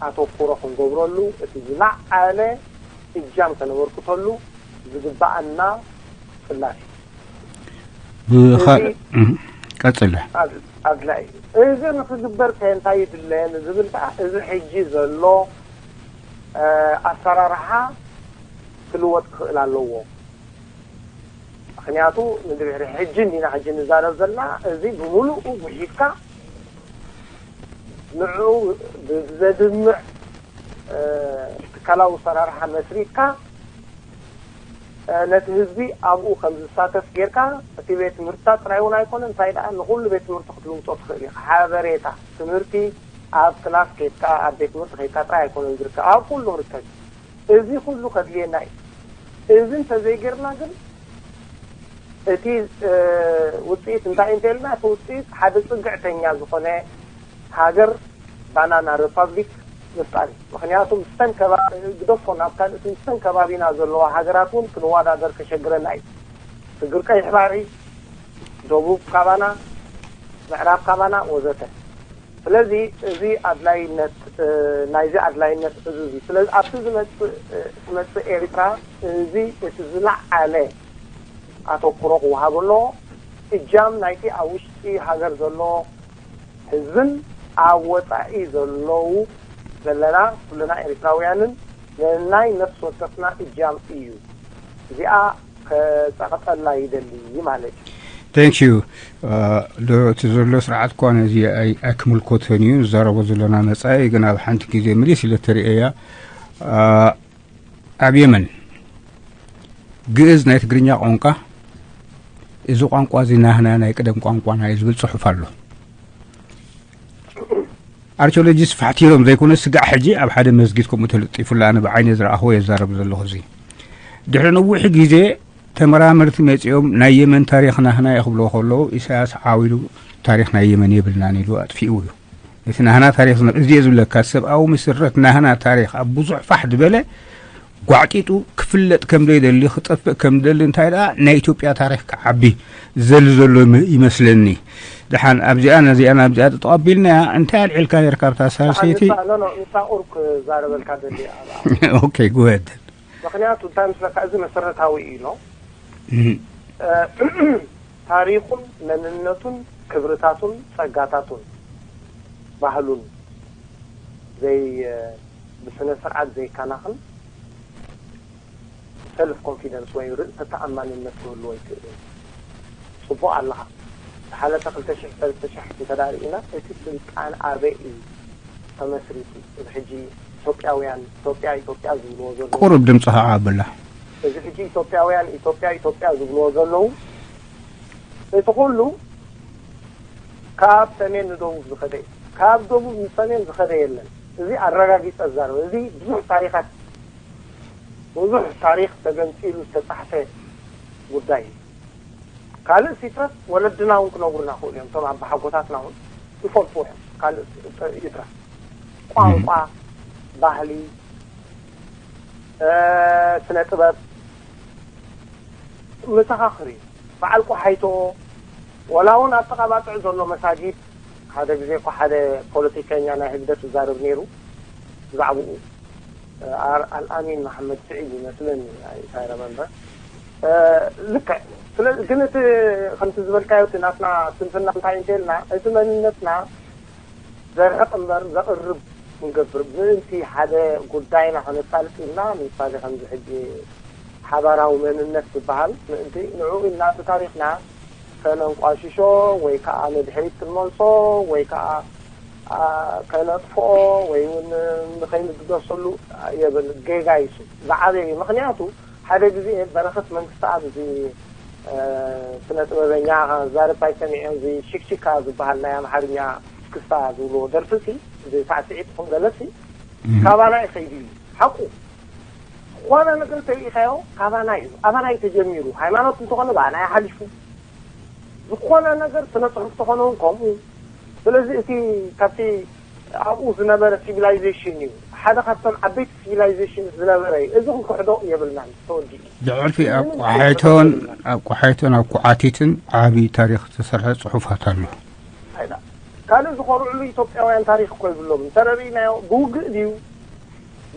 ኣተኩሮ ክንገብረሉ፣ እቲ ዝለዓለ እጃም ከነበርክተሉ ዝግባኣና ፍላሽ ብኻልእ ቀጽለ ኣድላይ። እዚ ንክግበር ከ እንታይ ይድለ ንዝብል ከዓ፣ እዚ ሕጂ ዘሎ ኣሰራርሓ ክልወጥ ክኽእል ኣለዎ። ምክንያቱ ንድሕሪ ሕጂ እንዲና ሕጂ ንዛረብ ዘለና፣ እዚ ብምሉኡ ጉሒፍካ ንዕኡ ብዘድምዕ ትካላዊ ኣሰራርሓ መስሪትካ ነቲ ህዝቢ ኣብኡ ከም ዝሳተፍ ጌርካ፣ እቲ ቤት ትምህርትታት ጥራይ እውን ኣይኮነ፣ እንታይ ደኣ ንኹሉ ቤት ትምህርቲ ክትልውጦ ትኽእል ኢኻ። ሓበሬታ ትምህርቲ ኣብ ክላስ ኬድካ፣ ኣብ ቤት ትምህርቲ ኬድካ ጥራይ ኣይኮነን ዝርከብ፣ ኣብ ኩሉ ክርከብ እዩ። እዚ ኩሉ ከድልየና እዩ። እዚ እንተዘይጌርና ግን እቲ ውፅኢት እንታይ እንተልና፣ እቲ ውፅኢት ሓደ ፅግዕተኛ ዝኾነ ሃገር ባናና ሪፓብሊክ ምፍጣር እዩ። ምክንያቱ ምስተን ግደፎ ናብ ካልእ፣ ምስተን ከባቢና ዘለዋ ሃገራት እውን ክንዋዳደር ከሸግረና እዩ። ስግር ቀይሕ ባሕሪ፣ ደቡብ ካባና፣ ምዕራብ ካባና ወዘተ። ስለዚ እዚ ኣድላይነት ናይዚ ኣድላይነት ዕዙዝ እዩ። ስለዚ ኣብቲ ዝመፅእ ትመፅእ ኤርትራ እዚ እቲ ዝለዓለ ኣተኩሮ ክወሃቦ ኣለዎ። እጃም ናይቲ ኣብ ውሽጢ ሃገር ዘሎ ህዝብን ኣብ ወፃኢ ዘለዉ ዘለና ኩልና ኤርትራውያንን ነናይ ነፍሲ ወከፍና እጃም እዩ። እዚኣ ከፀቕጠላ ይደሊ ማለት እዩ። Thank you። ዶ እቲ ዘሎ ስርዓት እኳ ነዚ ኣይክምልከቶን እዩ። ዝዛረቦ ዘለና መጻኢ ግን ኣብ ሓንቲ ግዜ ምልስ ኢለ ተርእየያ። ኣብ የመን ግእዝ ናይ ትግርኛ ቋንቋ፣ እዚ ቋንቋ እዚ ናህና ናይ ቅደም ቋንቋና እዩ ዝብል ጽሑፍ ኣሎ። ኣርኪኦሎጂስት ፋሕቲሮም ዘይኮነ ስጋዕ ሕጂ ኣብ ሓደ መስጊድ ከምኡ ተለጢፉላ፣ ኣነ ብዓይነ ዝረኣኽዎ የዛረብ ዘለኹ። እዚ ድሕሪ ነዊሕ ግዜ ተመራመርቲ መጺኦም ናይ የመን ታሪኽ ናህና እዩ ክብልዎ ከለዉ፣ ኢሳያስ ዓው ኢሉ ታሪኽ ናይ የመን የብልናን ኢሉ ኣጥፊእዎ እዩ። እቲ ናህና ታሪኽ ዝነ- እዚ እየ ዝብለካ፣ ሰብኣዊ ምስረት ናህና ታሪኽ ኣብ ብዙሕ ፋሕ ዝበለ ጓዕጢጡ ክፍለጥ ከም ዘይደሊ፣ ክጠፍእ ከም ዝደሊ፣ እንታይ ደኣ ናይ ኢትዮጵያ ታሪኽ ክዓቢ ዘሊ ዘሎ ይመ- ይመስለኒ። ደሓን ኣብዚኣ ነዚኣ ናብዚኣ ተቐቢልናያ እንታይ ኣልዒልካ ነርካ ኣብታ ሳልሰይቲ? ንሳ ኖ ኖ ንሳ ቁሩብ ክዛረበልካ ደሊ። Okay, go ahead. ምክንያቱ እንታይ ምስለካ፣ እዚ መሰረታዊ እዩ ነው። ታሪኹን መንነቱን ክብርታቱን ጸጋታቱን ባህሉን ዘይ ብስነ ስርዓት ዘይከናኽን ሰልፍ ኮንፊደንስ ወይ ርእሰ ተኣማንነት ክህልዎ ይክእል እዩ። ጽቡቕ ኣለኻ። ዝሓለፈ ክልተ ሽሕ ሰለስተ ሽሕ እንተ ደኣ ርኢና፣ እቲ ስልጣን ኣበይ እዩ ተመስሪቱ? እዚ ሕጂ ኢትዮጵያውያን፣ ኢትዮጵያ፣ ኢትዮጵያ ዝብልዎ ዘለዉ ቁሩብ ድምፅኻ ዓብላ። እዚ ሕጂ ኢትዮጵያውያን፣ ኢትዮጵያ፣ ኢትዮጵያ ዝብልዎ ዘለዉ፣ እቲ ኩሉ ካብ ሰሜን ንደቡብ ዝኸደ እዩ። ካብ ደቡብ ንሰሜን ዝኸደ የለን። እዚ ኣረጋጊጸ እዛረብ። እዚ ብዙሕ ታሪኻት፣ ብዙሕ ታሪኽ ተገንጺሉ ዝተጻሕፈ ጉዳይ እዩ። ካልእ ሲትረፍ ወለድና እውን ክነግሩና ክእሉ እዮም። እቶም ኣባሓጎታትና እውን ይፈልጡ። ካልእ ይትረፍ ቋንቋ፣ ባህሊ፣ ስነ ጥበብ መሰኻኽር እዩ። በዓል ቆሓይቶ፣ ወላ እውን ኣብ ተቐባጥዕ ዘሎ መሳጊድ፣ ሓደ ግዜ እኮ ሓደ ፖለቲከኛ ናይ ህግደፍ ዝዛረብ ነይሩ ብዛዕባኡ። ኣር- ኣልኣሚን መሓመድ ስዒድ ይመስለኒ፣ I remember። ልክዕ። ስለዚ ግን እቲ ከምቲ ዝበልካዮ፣ እቲ ናትና ስንፍና እንታይ እንተልና፣ እቲ መንነትና ዘርሕቕ እምበር ዘቕርብ ክንገብር፣ ምእንቲ ሓደ ጉዳይና ከነሳልጥ ኢልና፣ ንምሳሌ ከምዚ ሕጂ ሓባራዊ መንነት ዝበሃል ምእንቲ ንዕኡ ኢልና እቲ ታሪኽና ከነንቋሽሾ ወይ ከዓ ንድሕሪት ክንመልሶ ወይ ከዓ ከነጥፍኦ ወይ እውን ንኸይንግደሰሉ የብል። ጌጋ ይሱ ዝዓበየ እዩ። ምክንያቱ ሓደ ግዜ በረኸት መንግስተኣብ፣ እዚ ስነ ጥበበኛ ዛረብ ኣይሰሚዐ፣ እዚ ሽክሽካ ዝበሃል ናይ ኣምሓርኛ እስክስታ ዝብልዎ ደርፊ ሲ፣ እዚ ሳዕስዒት ይኹን ገለሲ ካባና ይኸይድ እዩ። ሓቁ ዝኾነ ነገር እንተሪኢኻዮ ካባና እዩ፣ ኣባና እዩ ተጀሚሩ። ሃይማኖት እንተኾነ ብኣና እዩ ሓሊፉ። ዝኾነ ነገር ስነ ጽሑፍ ተኾነ እውን ከምኡ። ስለዚ እቲ ካብቲ ኣብኡ ዝነበረ ሲቪላይዜሽን እዩ ሓደ ካብቶም ዓበይቲ ሲቪላይዜሽን ዝነበረ እዩ። እዚ ክንክሕዶ የብልናን። ተወዲኡ። ድሕርቲ ኣብ ቋሓይቶን ኣብ ቋሓይቶን ኣብ ኩዓቲትን ዓቢ ታሪኽ ዝተሰርሐ ጽሑፋት ኣሎ። ኣይዳ ካልእ ዝኾርዕሉ ኢትዮጵያውያን ታሪኽ እኮ ይብሎም። እንተረሪእናዮ ብውግእ ድዩ፣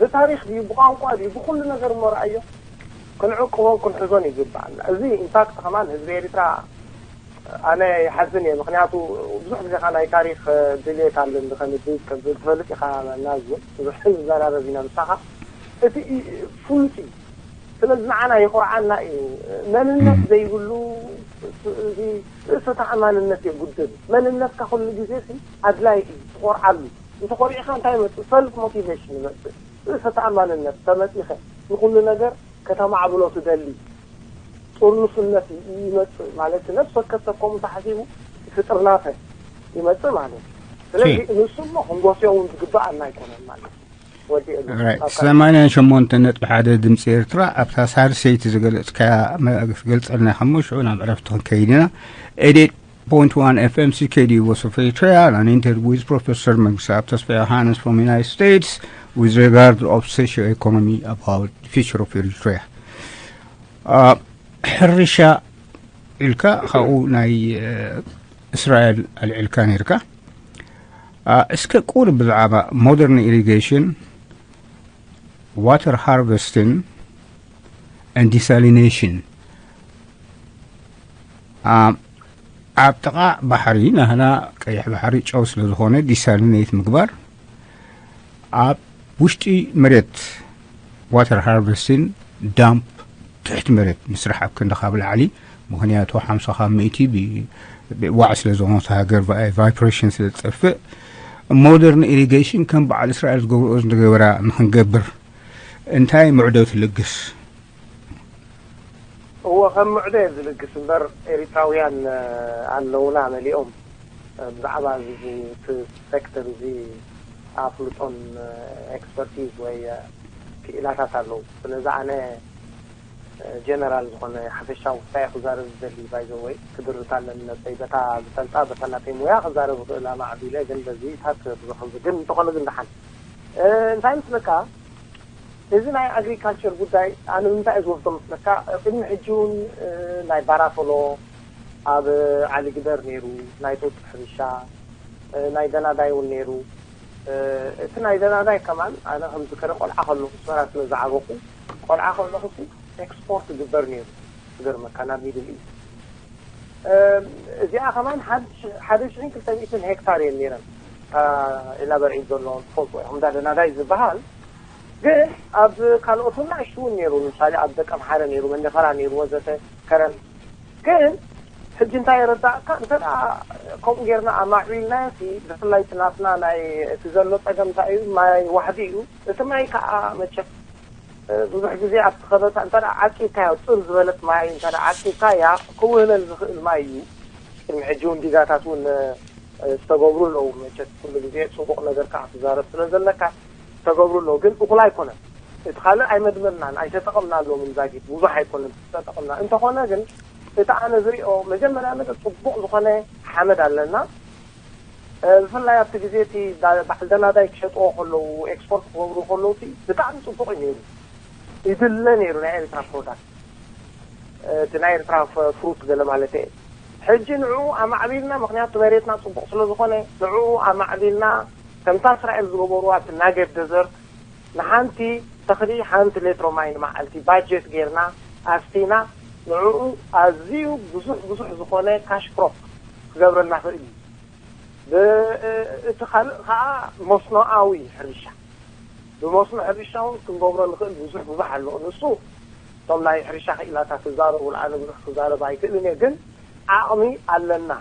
ብታሪኽ ድዩ፣ ብቋንቋ ድዩ፣ ብኩሉ ነገር እሞ ረኣዮ። ክንዕቅቦን ክንሕዞን ይግባኣና። እዚ ኢንፋክት ከማን ህዝቢ ኤሪትራ ኣነ ይሓዝን እየ። ምክንያቱ ብዙሕ ግዜ ከ ናይ ታሪኽ ድልየት ኣለኒ ከንብብ ከም ትፈልጥ ኢኻ ናዝውን ብዙሕ ንዘራረብ ኢና ምሳኻ። እቲ ፍሉጥ እዩ። ስለዚ ንዓና የኾርዓና እዩ። መንነት ዘይብሉ እዚ ርእሰ ተኣማንነት የጉድል። መንነትካ ኩሉ ግዜ ሲ ኣድላይ እዩ፣ ትኾርዓሉ። እንተኾሪዕኻ እንታይ ይመጽእ? ሰልፍ ሞቲቬሽን ይመጽእ። ርእሰ ተኣማንነት ተመጺኸ ንኹሉ ነገር ከተማዕብሎ ትደሊ ጥርኑፍነት ይመጽእ ማለት እዩ። ነፍሲ ወከፍ ሰብ ከምኡ ተሓሲቡ እቲ ጥርናፈ ይመጽእ ማለት እዩ። ስለዚ ንሱ እሞ ክንጎስዮ እውን ዝግባእ ኣይኮነን ማለት እዩ። ወዲእሉ ሰማንያን ሸሞንተ ነጥቢ ሓደ ድምፂ ኤርትራ ኣብታ ሳልሰይቲ ዝገለፅካያ ገልፀልና ኢኻ እሞ ሽዑ ናብ ዕረፍቲ ክንከይድ ኢና። ኤዴት point one F M C K D U Voice of Eritrea, an interview with Professor Mengisab Tesfa Yohannes from United States with regard of socio-economy about the future of Eritrea. ሕርሻ ኢልካ ካብኡ ናይ እስራኤል ኣልዒልካ ነርካ። እስከ ቁር ብዛዕባ modern irrigation, water harvesting and desalination ኣብ ጥቓ ባሕሪ፣ ናህና ቀይሕ ባሕሪ ጨው ስለ ዝኾነ desalinate ምግባር፣ ኣብ ውሽጢ መሬት water harvesting dump ትሕቲ መሬት ምስራሕ ኣብ ክንዲ ካብ ላዕሊ፣ ምክንያቱ ሓምሳ ካብ ሚእቲ ዋዕ ስለ ዝኾነ ሃገር vibration ስለ ዝጠፍእ፣ modern irrigation ከም በዓል እስራኤል ዝገብርኦ ዝገበራ ንክንገብር እንታይ ምዕዶ ትልግስ? እዎ ከም ምዕዶ እየ ዝልግስ እምበር ኤሪትራውያን ኣለውና መሊኦም ብዛዕባ እዚ ሴክተር እዚ ኣፍልጦን ኤክስፐርቲዝ ወይ ክኢላታት ኣለዉ። ስለዚ ኣነ ጀነራል ዝኾነ ሓፈሻዊ እንታይ ክዛረብ ዝደሊ ባይዘወይ ክድርት ኣለኒ ነፀይ በታ ዝፈልጣ በታ ናተይ ሙያ ክዛረብ ክእል ኣማዕቢለ ግን በዚታት ብዙሕ ግን እንተኾነ ግን ደሓን እንታይ ምስለካ እዚ ናይ ኣግሪካልቸር ጉዳይ ኣነ ንምንታይ እየ ዝወስዶ ምስለካ ቅድሚ ሕጂ እውን ናይ ባራፈሎ ኣብ ዓሊ ግደር ነይሩ ናይ ጡጥ ሕርሻ ናይ ደናዳይ እውን ነይሩ እቲ ናይ ደናዳይ ከማን ኣነ ከም ዝከረ ቆልዓ ከለኹ ስመራ ስለ ዝዓበኹ ቆልዓ ከለኹ ኤክስፖርት ዝግበር ነይሩ ዝገርመካ ናብ ሚድል ኢስት እዚኣ ከማን ሓደ ሽሕን ክልተ ሚእትን ሄክታር እየን ነይረን ኢላ በርዒድ ዘሎ ትፈልጡ ኢኹም እንዳ ደናዳይ ዝበሃል ግን ኣብ ካልኦት እውን ንኣሽቱ እውን ነይሩ ንምሳሌ ኣብ ደቀምሓረ ነይሩ መንደፈራ ነይሩ ወዘተ ከረን ግን ሕጂ እንታይ የረዳእካ እንተ ከምኡ ጌርና ኣማዕቢልናዮ ብፍላይ ናትና ናይ እቲ ዘሎ ፀገም እንታይ እዩ ማይ ዋሕዲ እዩ እቲ ማይ ከዓ መቸም ብዙሕ ግዜ ኣብቲ ከበታ እንተ ዓቂብካዮ ፅር ዝበለት ማይ እንተ ዓቂብካያ ክውህለል ዝኽእል ማይ እዩ ቅድሚ ሕጂ እውን ዲጋታት እውን ዝተገብሩ ኣለዉ መቸት ኩሉ ግዜ ፅቡቕ ነገር ከዓ ትዛረብ ስለ ዘለካ ዝተገብሩ ኣለዉ ግን እኹል ኣይኮነን እቲ ካልእ ኣይመድመናን ኣይተጠቐምናሎምን ዛጊት ብዙሕ ኣይኮነን ዝተጠቐምና እንተኾነ ግን እቲ ኣነ ዝሪኦ መጀመርያ ነገር ፅቡቕ ዝኾነ ሓመድ ኣለና ብፍላይ ኣብቲ ግዜ እቲ በዓል ደናዳይ ክሸጥዎ ከለዉ ኤክስፖርት ክገብሩ ከለዉ ብጣዕሚ ፅቡቕ እዩ ነይሩ ይድለ ነይሩ ናይ ኤርትራ ፕሮዳክት እቲ ናይ ኤርትራ ፍሩት ገለ ማለት እየ ሕጂ ንዕኡ ኣማዕቢልና ምክንያቱ መሬትና ፅቡቕ ስለ ዝኾነ ንዕኡ ኣማዕቢልና ከምታ እስራኤል ዝገበሩ ኣብቲ ናገብ ደዘርት ንሓንቲ ተኽሊ ሓንቲ ሌትሮ ማይ ንመዓልቲ ባጀት ጌርና ኣስቲና ንዕኡ ኣዝዩ ብዙሕ ብዙሕ ዝኾነ ካሽ ክሮፕ ክገብረልና ክእል እዩ እቲ ካልእ ከዓ መስኖኣዊ ሕርሻ ብመስኖ ሕርሻ እውን ክንገብሮ ንኽእል ብዙሕ ብዙሕ ኣሎ ንሱ እቶም ናይ ሕርሻ ክኢላታት ክዛረቡ ኣነ ብዙሕ ክዛረብ ኣይክእልን እየ ግን ዓቕሚ ኣለና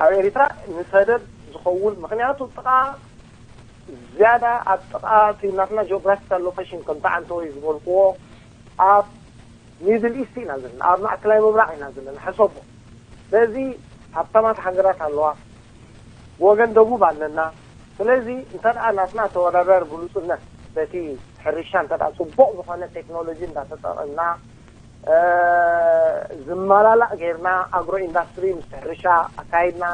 ኣብ ኤሪትራ ንሰደድ ዝኸውን ምክንያቱ ጥቃ ዝያዳ ኣብ ጥቃ እቲ ናትና ጂኦግራፊካል ሎኬሽን ከምቲ ዓንተወይ ዝበልክዎ ኣብ ሚድል ኢስት ኢና ዘለና ኣብ ማእከላይ ምብራቅ ኢና ዘለና ሕሰቦ በዚ ሃብታማት ሃገራት ኣለዋ ብወገን ደቡብ ኣለና ስለዚ እንተ ናትና ተወዳዳሪ ብሉፅነት በቲ ሕርሻ እንተ ፅቡቅ ዝኾነ ቴክኖሎጂ እንዳተጠቀምና ዝመላላእ ጌርና ኣግሮ ኢንዳስትሪ ምስ ሕርሻ ኣካይድና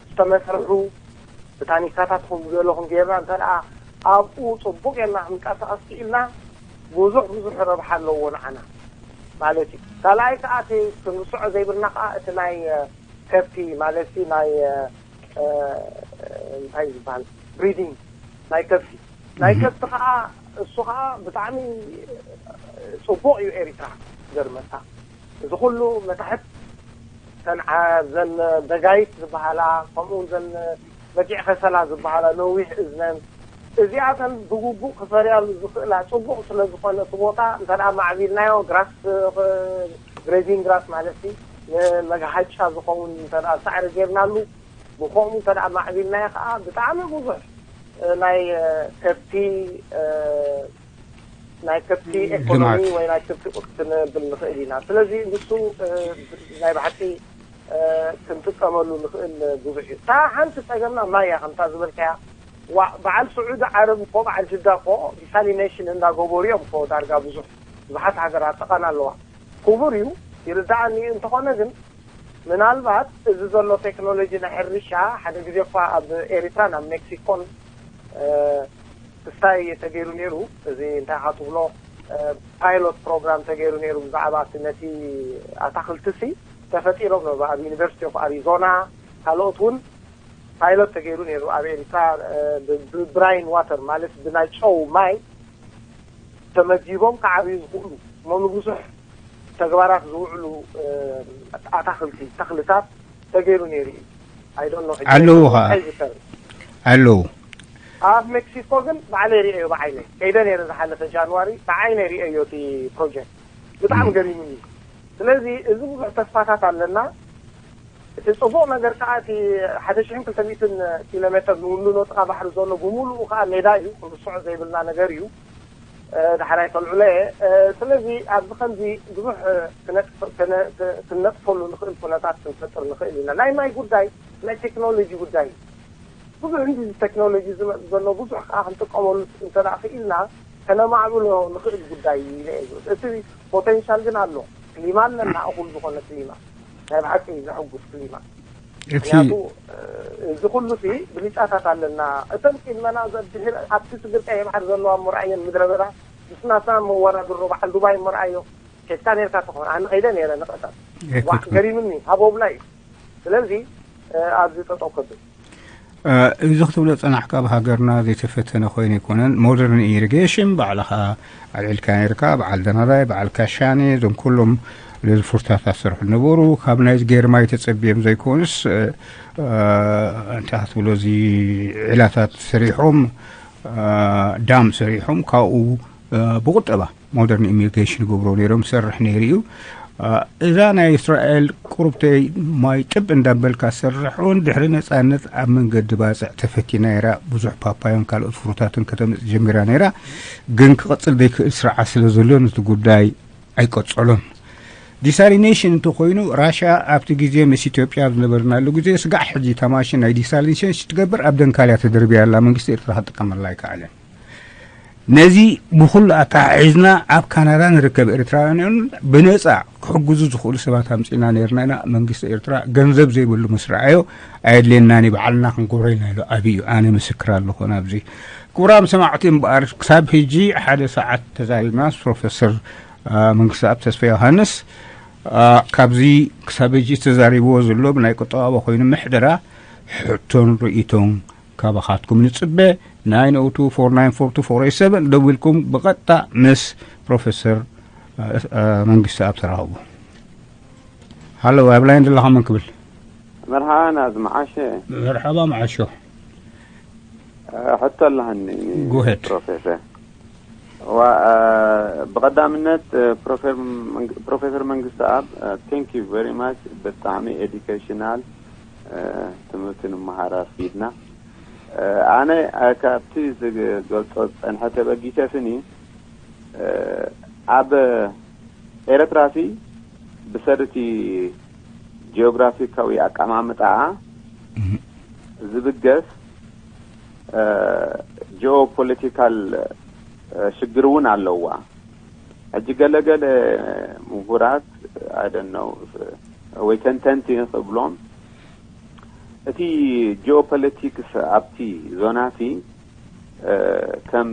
ዝተመስርሑ ብታኒካታት ኹም ዝበለኹም ጌርና እንተ ደኣ ኣብኡ ጽቡቕ ጌርና ክንቀሳቐስ ክኢልና ብዙሕ ብዙሕ ረብሓ ኣለዎ ንዓና ማለት እዩ። ካልኣይ ከኣ እቲ ክንርስዖ ዘይብልና ከኣ እቲ ናይ ከብቲ ማለት ናይ እንታይ ዝበሃል ብሪዲንግ ናይ ከብቲ ናይ ከብቲ ከዓ እሱ ከዓ ብጣዕሚ ፅቡቅ እዩ። ኤሪትራ ዘርመካ እዚ ኩሉ መታሕት ተን ዘን ደጋይት ዝበሃላ ከምኡ ዘን በጊዕ ከሰላ ዝበሃላ ነዊሕ እዝነን እዚኣተን ብግቡእ ክፈርያሉ ዝኽእላ ፅቡቅ ስለ ዝኾነ እቲ ቦታ እንተ ማዕቢልናዮ ግራስ ግሬዚንግ ግራስ ማለት ንመግሃጫ ዝኸውን እንተ ሳዕሪ ጌርናሉ ብከምኡ እንተ ማዕቢልናዮ ከዓ ብጣዕሚ ብዙሕ ናይ ከብቲ ናይ ከብቲ ኤኮኖሚ ወይ ናይ ከብቲ ቁርሲ ክንብል ንኽእል ኢና። ስለዚ ንሱ ናይ ብሓቂ ክንጥቀመሉ ንኽእል ብዙሕ እዩ። እታ ሓንቲ ፀገምና ማይ እያ ከምታ ዝበልካያ። ዋ በዓል ስዑዲ ዓረብ እኮ በዓል ጅዳ እኮ ዲሳሊኔሽን እንዳገበሩ እዮም እኮ ዳርጋ ብዙሕ ብዙሓት ሃገራት ጠቐና ኣለዋ። ክቡር እዩ ይርዳእኒ እዩ። እንተኾነ ግን ምናልባት እዚ ዘሎ ቴክኖሎጂ ናይ ሕርሻ ሓደ ግዜ እኳ ኣብ ኤሪትራን ኣብ ሜክሲኮን ክስታይ ተገይሩ ነይሩ። እዚ እንታይ ኢኻ ትብሎ ፓይሎት ፕሮግራም ተገይሩ ነይሩ ብዛዕባ እቲ ነቲ ኣታኽልቲ ሲ ተፈጢሮም ነበሩ ኣብ ዩኒቨርሲቲ ኦፍ ኣሪዞና ካልኦት እውን ፓይሎት ተገይሩ ነይሩ ኣብ ኤሪትራ ብብራይን ዋተር ማለት ብናይ ጨው ማይ ተመጊቦም ክዓብዩ ዝኽእሉ እሞ ንብዙሕ ተግባራት ዝውዕሉ ኣታኽልቲ ተኽልታት ተገይሩ ነይሩ እዩ። ኣይዶኖ ኣለዉ ከዓ ኣለዉ ኣብ ሜክሲኮ ግን ባዕለይ ርእዮ ብዓይነይ ከይደ ነይረ ዝሓለፈ ጃንዋሪ ብዓይነይ ርእዮ እቲ ፕሮጀክት ብጣዕሚ ገሪሙኒ። ስለዚ እዚ ብዙሕ ተስፋታት ኣለና። እቲ ፅቡቕ ነገር ከዓ እቲ ሓደ ሽሕን ክልተ ሚእትን ኪሎ ሜትር ንውልኖ ጥቓ ባሕሪ ዘሎ ብምሉኡ ከዓ ሜዳ እዩ። ክንርስዖ ዘይብልና ነገር እዩ። ዳሕራይ ከልዕሎ እየ። ስለዚ ኣብዚ ከምዚ ብዙሕ ክንነጥፈሉ ንኽእል ኩነታት ክንፈጥር ንኽእል ኢና። ናይ ማይ ጉዳይ ናይ ቴክኖሎጂ ጉዳይ እዩ። ብዙሕ እንዲ ቴክኖሎጂ ዝመፅ ዘሎ ብዙሕ ከዓ ክንጥቀመሉ እንተ ክኢልና ከነማዕብሎ ንኽእል ጉዳይ እዩ። እቲ ፖቴንሻል ግን ኣሎ። ክሊማ ኣለና፣ እኹል ዝኾነ ክሊማ፣ ናይ ብሓቂ ዘሐጉስ ክሊማ። ምክንያቱ እዚ ኩሉ ሲ ብልጫታት ኣለና። እተን ቅድመና ዘድሕር ኣብቲ ስግር ቀይሕ ባሕሪ ዘለዋ እሞ ረኣየን ምድረ በዳ ምስ ናትና መወዳድሮ በዓል ዱባይ እሞ ረኣዮ። ኬድካ ነርካ ትኾን ኣነ ከይደ ነረ ንቐጠር። ዋ ገሪምኒ ሃቦብላ እዩ። ስለዚ ኣብዚ ጠጠው ከብል እዚ ክትብሎ ጸናሕካ ኣብ ሃገርና ዘይተፈተነ ኮይኑ ኣይኮነን። ሞደርን ኢሪጌሽን ባዕልኻ ኣልዒልካ ነርካ፣ በዓል ደናዳይ፣ በዓል ካሻኒ፣ እዞም ኩሎም ነዚ ፍርታት ኣሰርሑ ነበሩ። ካብ ናይ ገርማይ ተጸብዮም ዘይኮኑስ እንታይ ክትብሎ እዚ ዒላታት ሰሪሖም ዳም ሰሪሖም ካብኡ ብቁጠባ ሞደርን ኢሪጌሽን ይገብሮ ነይሮም ሰርሕ ነይሩ እዩ። እዛ ናይ እስራኤል ቁሩብተይ ማይ ጥብ እንዳበልካ ሰርሖን ድሕሪ ነፃነት ኣብ መንገዲ ባፅዕ ተፈቲና ነይራ። ብዙሕ ፓፓዮን ካልኦት ፍሩታትን ከተምፅእ ጀሚራ ነይራ። ግን ክቐፅል ዘይክእል ስርዓት ስለ ዘሎ ነቲ ጉዳይ ኣይቀፀሎን። ዲሳሊኔሽን እንተኮይኑ ራሻ ኣብቲ ግዜ ምስ ኢትዮጵያ ኣብ ዝነበርናሉ ግዜ ስጋዕ ሕጂ እታ ማሽን ናይ ዲሳሊኔሽን ትገብር ኣብ ደንካልያ ተደርብያ ኣላ። መንግስቲ ኤርትራ ክጥቀመላ ኣይከኣለን። ነዚ ብኹሉ ኣተሓሒዝና ኣብ ካናዳ ንርከብ ኤርትራውያን ብነጻ ክሕግዙ ዝኽእሉ ሰባት ኣምጺእና ነርና ኢና። መንግስቲ ኤርትራ ገንዘብ ዘይብሉ ምስ ረኣዮ ኣየድልየናን እዩ፣ ባዕልና ክንገብሮ ኢና ኢሉ ኣብዩ። ኣነ ምስክር ኣለኹ ናብዚ። ክቡራም ሰማዕቲ እምበኣር ክሳብ ሕጂ ሓደ ሰዓት ተዛሪብና ምስ ፕሮፌሰር መንግስቲ ኣብ ተስፋ ዮሃንስ ካብዚ ክሳብ ሕጂ ተዛሪብዎ ዘሎ ብናይ ቁጠባዊ ኮይኑ ምሕደራ ሕቶን ርእይቶን ካባኻትኩም ንጽበ። nine oh two four nine four two four eight seven ደዊልኩም ብቐጥታ ምስ ፕሮፌሰር መንግስቲ ኣብ ተራኸቡ። ሃሎ ኣብ ላይን ዘለኻ መን ክብል? መርሓባ ናዝ መዓሸ። መርሓባ መዓሾ። ሕቶ ኣለሃኒ ፕሮፌሰር። ብቐዳምነት ፕሮፌሰር መንግስቲ ኣብ thank you very much ብጣዕሚ ኤዱኬሽናል ትምህርቲ ንምሃር ኣርፊድና። ኣነ ካብቲ ዝገልጾ ዝጸንሐ ተበጊሰ ስኒ ኣብ ኤረትራሲ ብሰርቲ ጂኦግራፊካዊ ኣቀማምጣኣ ዝብገስ ጂኦፖለቲካል ሽግር እውን ኣለዋ። ሕጂ ገለገለ ምሁራት ኣደነው ወይ ተንተንቲ ክብሎም እቲ ጂኦፖለቲክስ ኣብቲ ዞናቲ ከም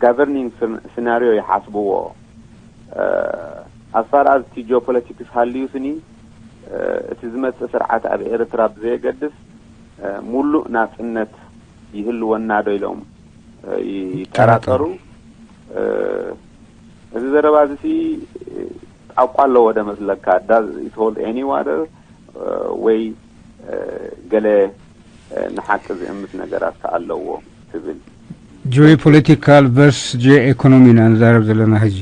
governing scenario ይሓስብዎ። ኣስፋር ኣዝ እቲ ጂኦፖለቲክስ ሃልዩ ስኒ እቲ ዝመፅእ ስርዓት ኣብ ኤርትራ ብዘየገድስ ሙሉእ ናፅነት ይህልወና ዶ ኢሎም ይጠራጠሩ። እዚ ዘረባ እዚ ጣቋ ኣለዎ ዶ መስለካ? Does it hold any water? ወይ ገለ ንሓቂ ዝእምት ነገራት ከ ኣለዎ ትብል? ጂኦፖለቲካል ቨርስ ጂኦ ኤኮኖሚ ኢና ንዛረብ ዘለና ሕጂ።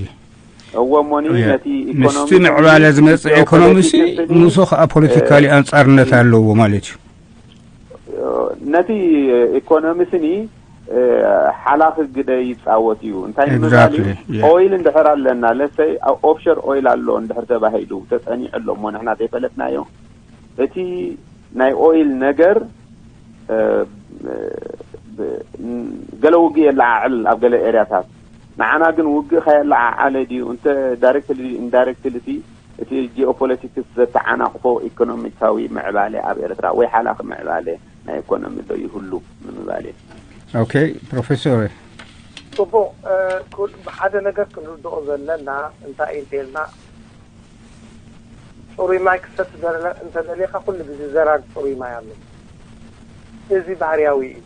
እዎ እሞኒ ነቲ ምስቲ ምዕባለ ዝመፅእ ኤኮኖሚ ሲ ንሱ ከዓ ፖለቲካሊ ኣንፃርነት ኣለዎ ማለት እዩ። ነቲ ኢኮኖሚ ስኒ ሓላኺ ግደ ይፃወት እዩ። እንታይ ንምባል እዩ? ኦይል እንድሕር ኣለና፣ ለሰይ ኦፍሸር ኦይል ኣሎ እንድሕር ተባሂሉ ተፀኒዑ ኣሎ እሞ ንሕና ዘይፈለጥናዮ እቲ ናይ ኦይል ነገር ገለ ውግእ የለዓዕል ኣብ ገለ ኤርያታት። ንዓና ግን ውግእ ከየለዓዓለ ድዩ እንተ ዳይሬክትሊ ኢንዳይሬክትሊ እቲ ጂኦፖለቲክስ ዘተዓናቕፎ ኢኮኖሚካዊ ምዕባለ ኣብ ኤርትራ ወይ ሓላኺ ምዕባለ ናይ ኢኮኖሚ ዶ ይህሉ ንምባል እየ። ኦኬ ፕሮፌሰር። ፅቡቕ። ሓደ ነገር ክንርድኦ ዘለና እንታይ እዩ እንተልና፣ ፅሩይ ማይ ክሰቲ እንተደሊኻ ኩሉ ግዜ ዘራግ ፅሩይ ማይ ኣሎ። እዚ ባህርያዊ እዩ።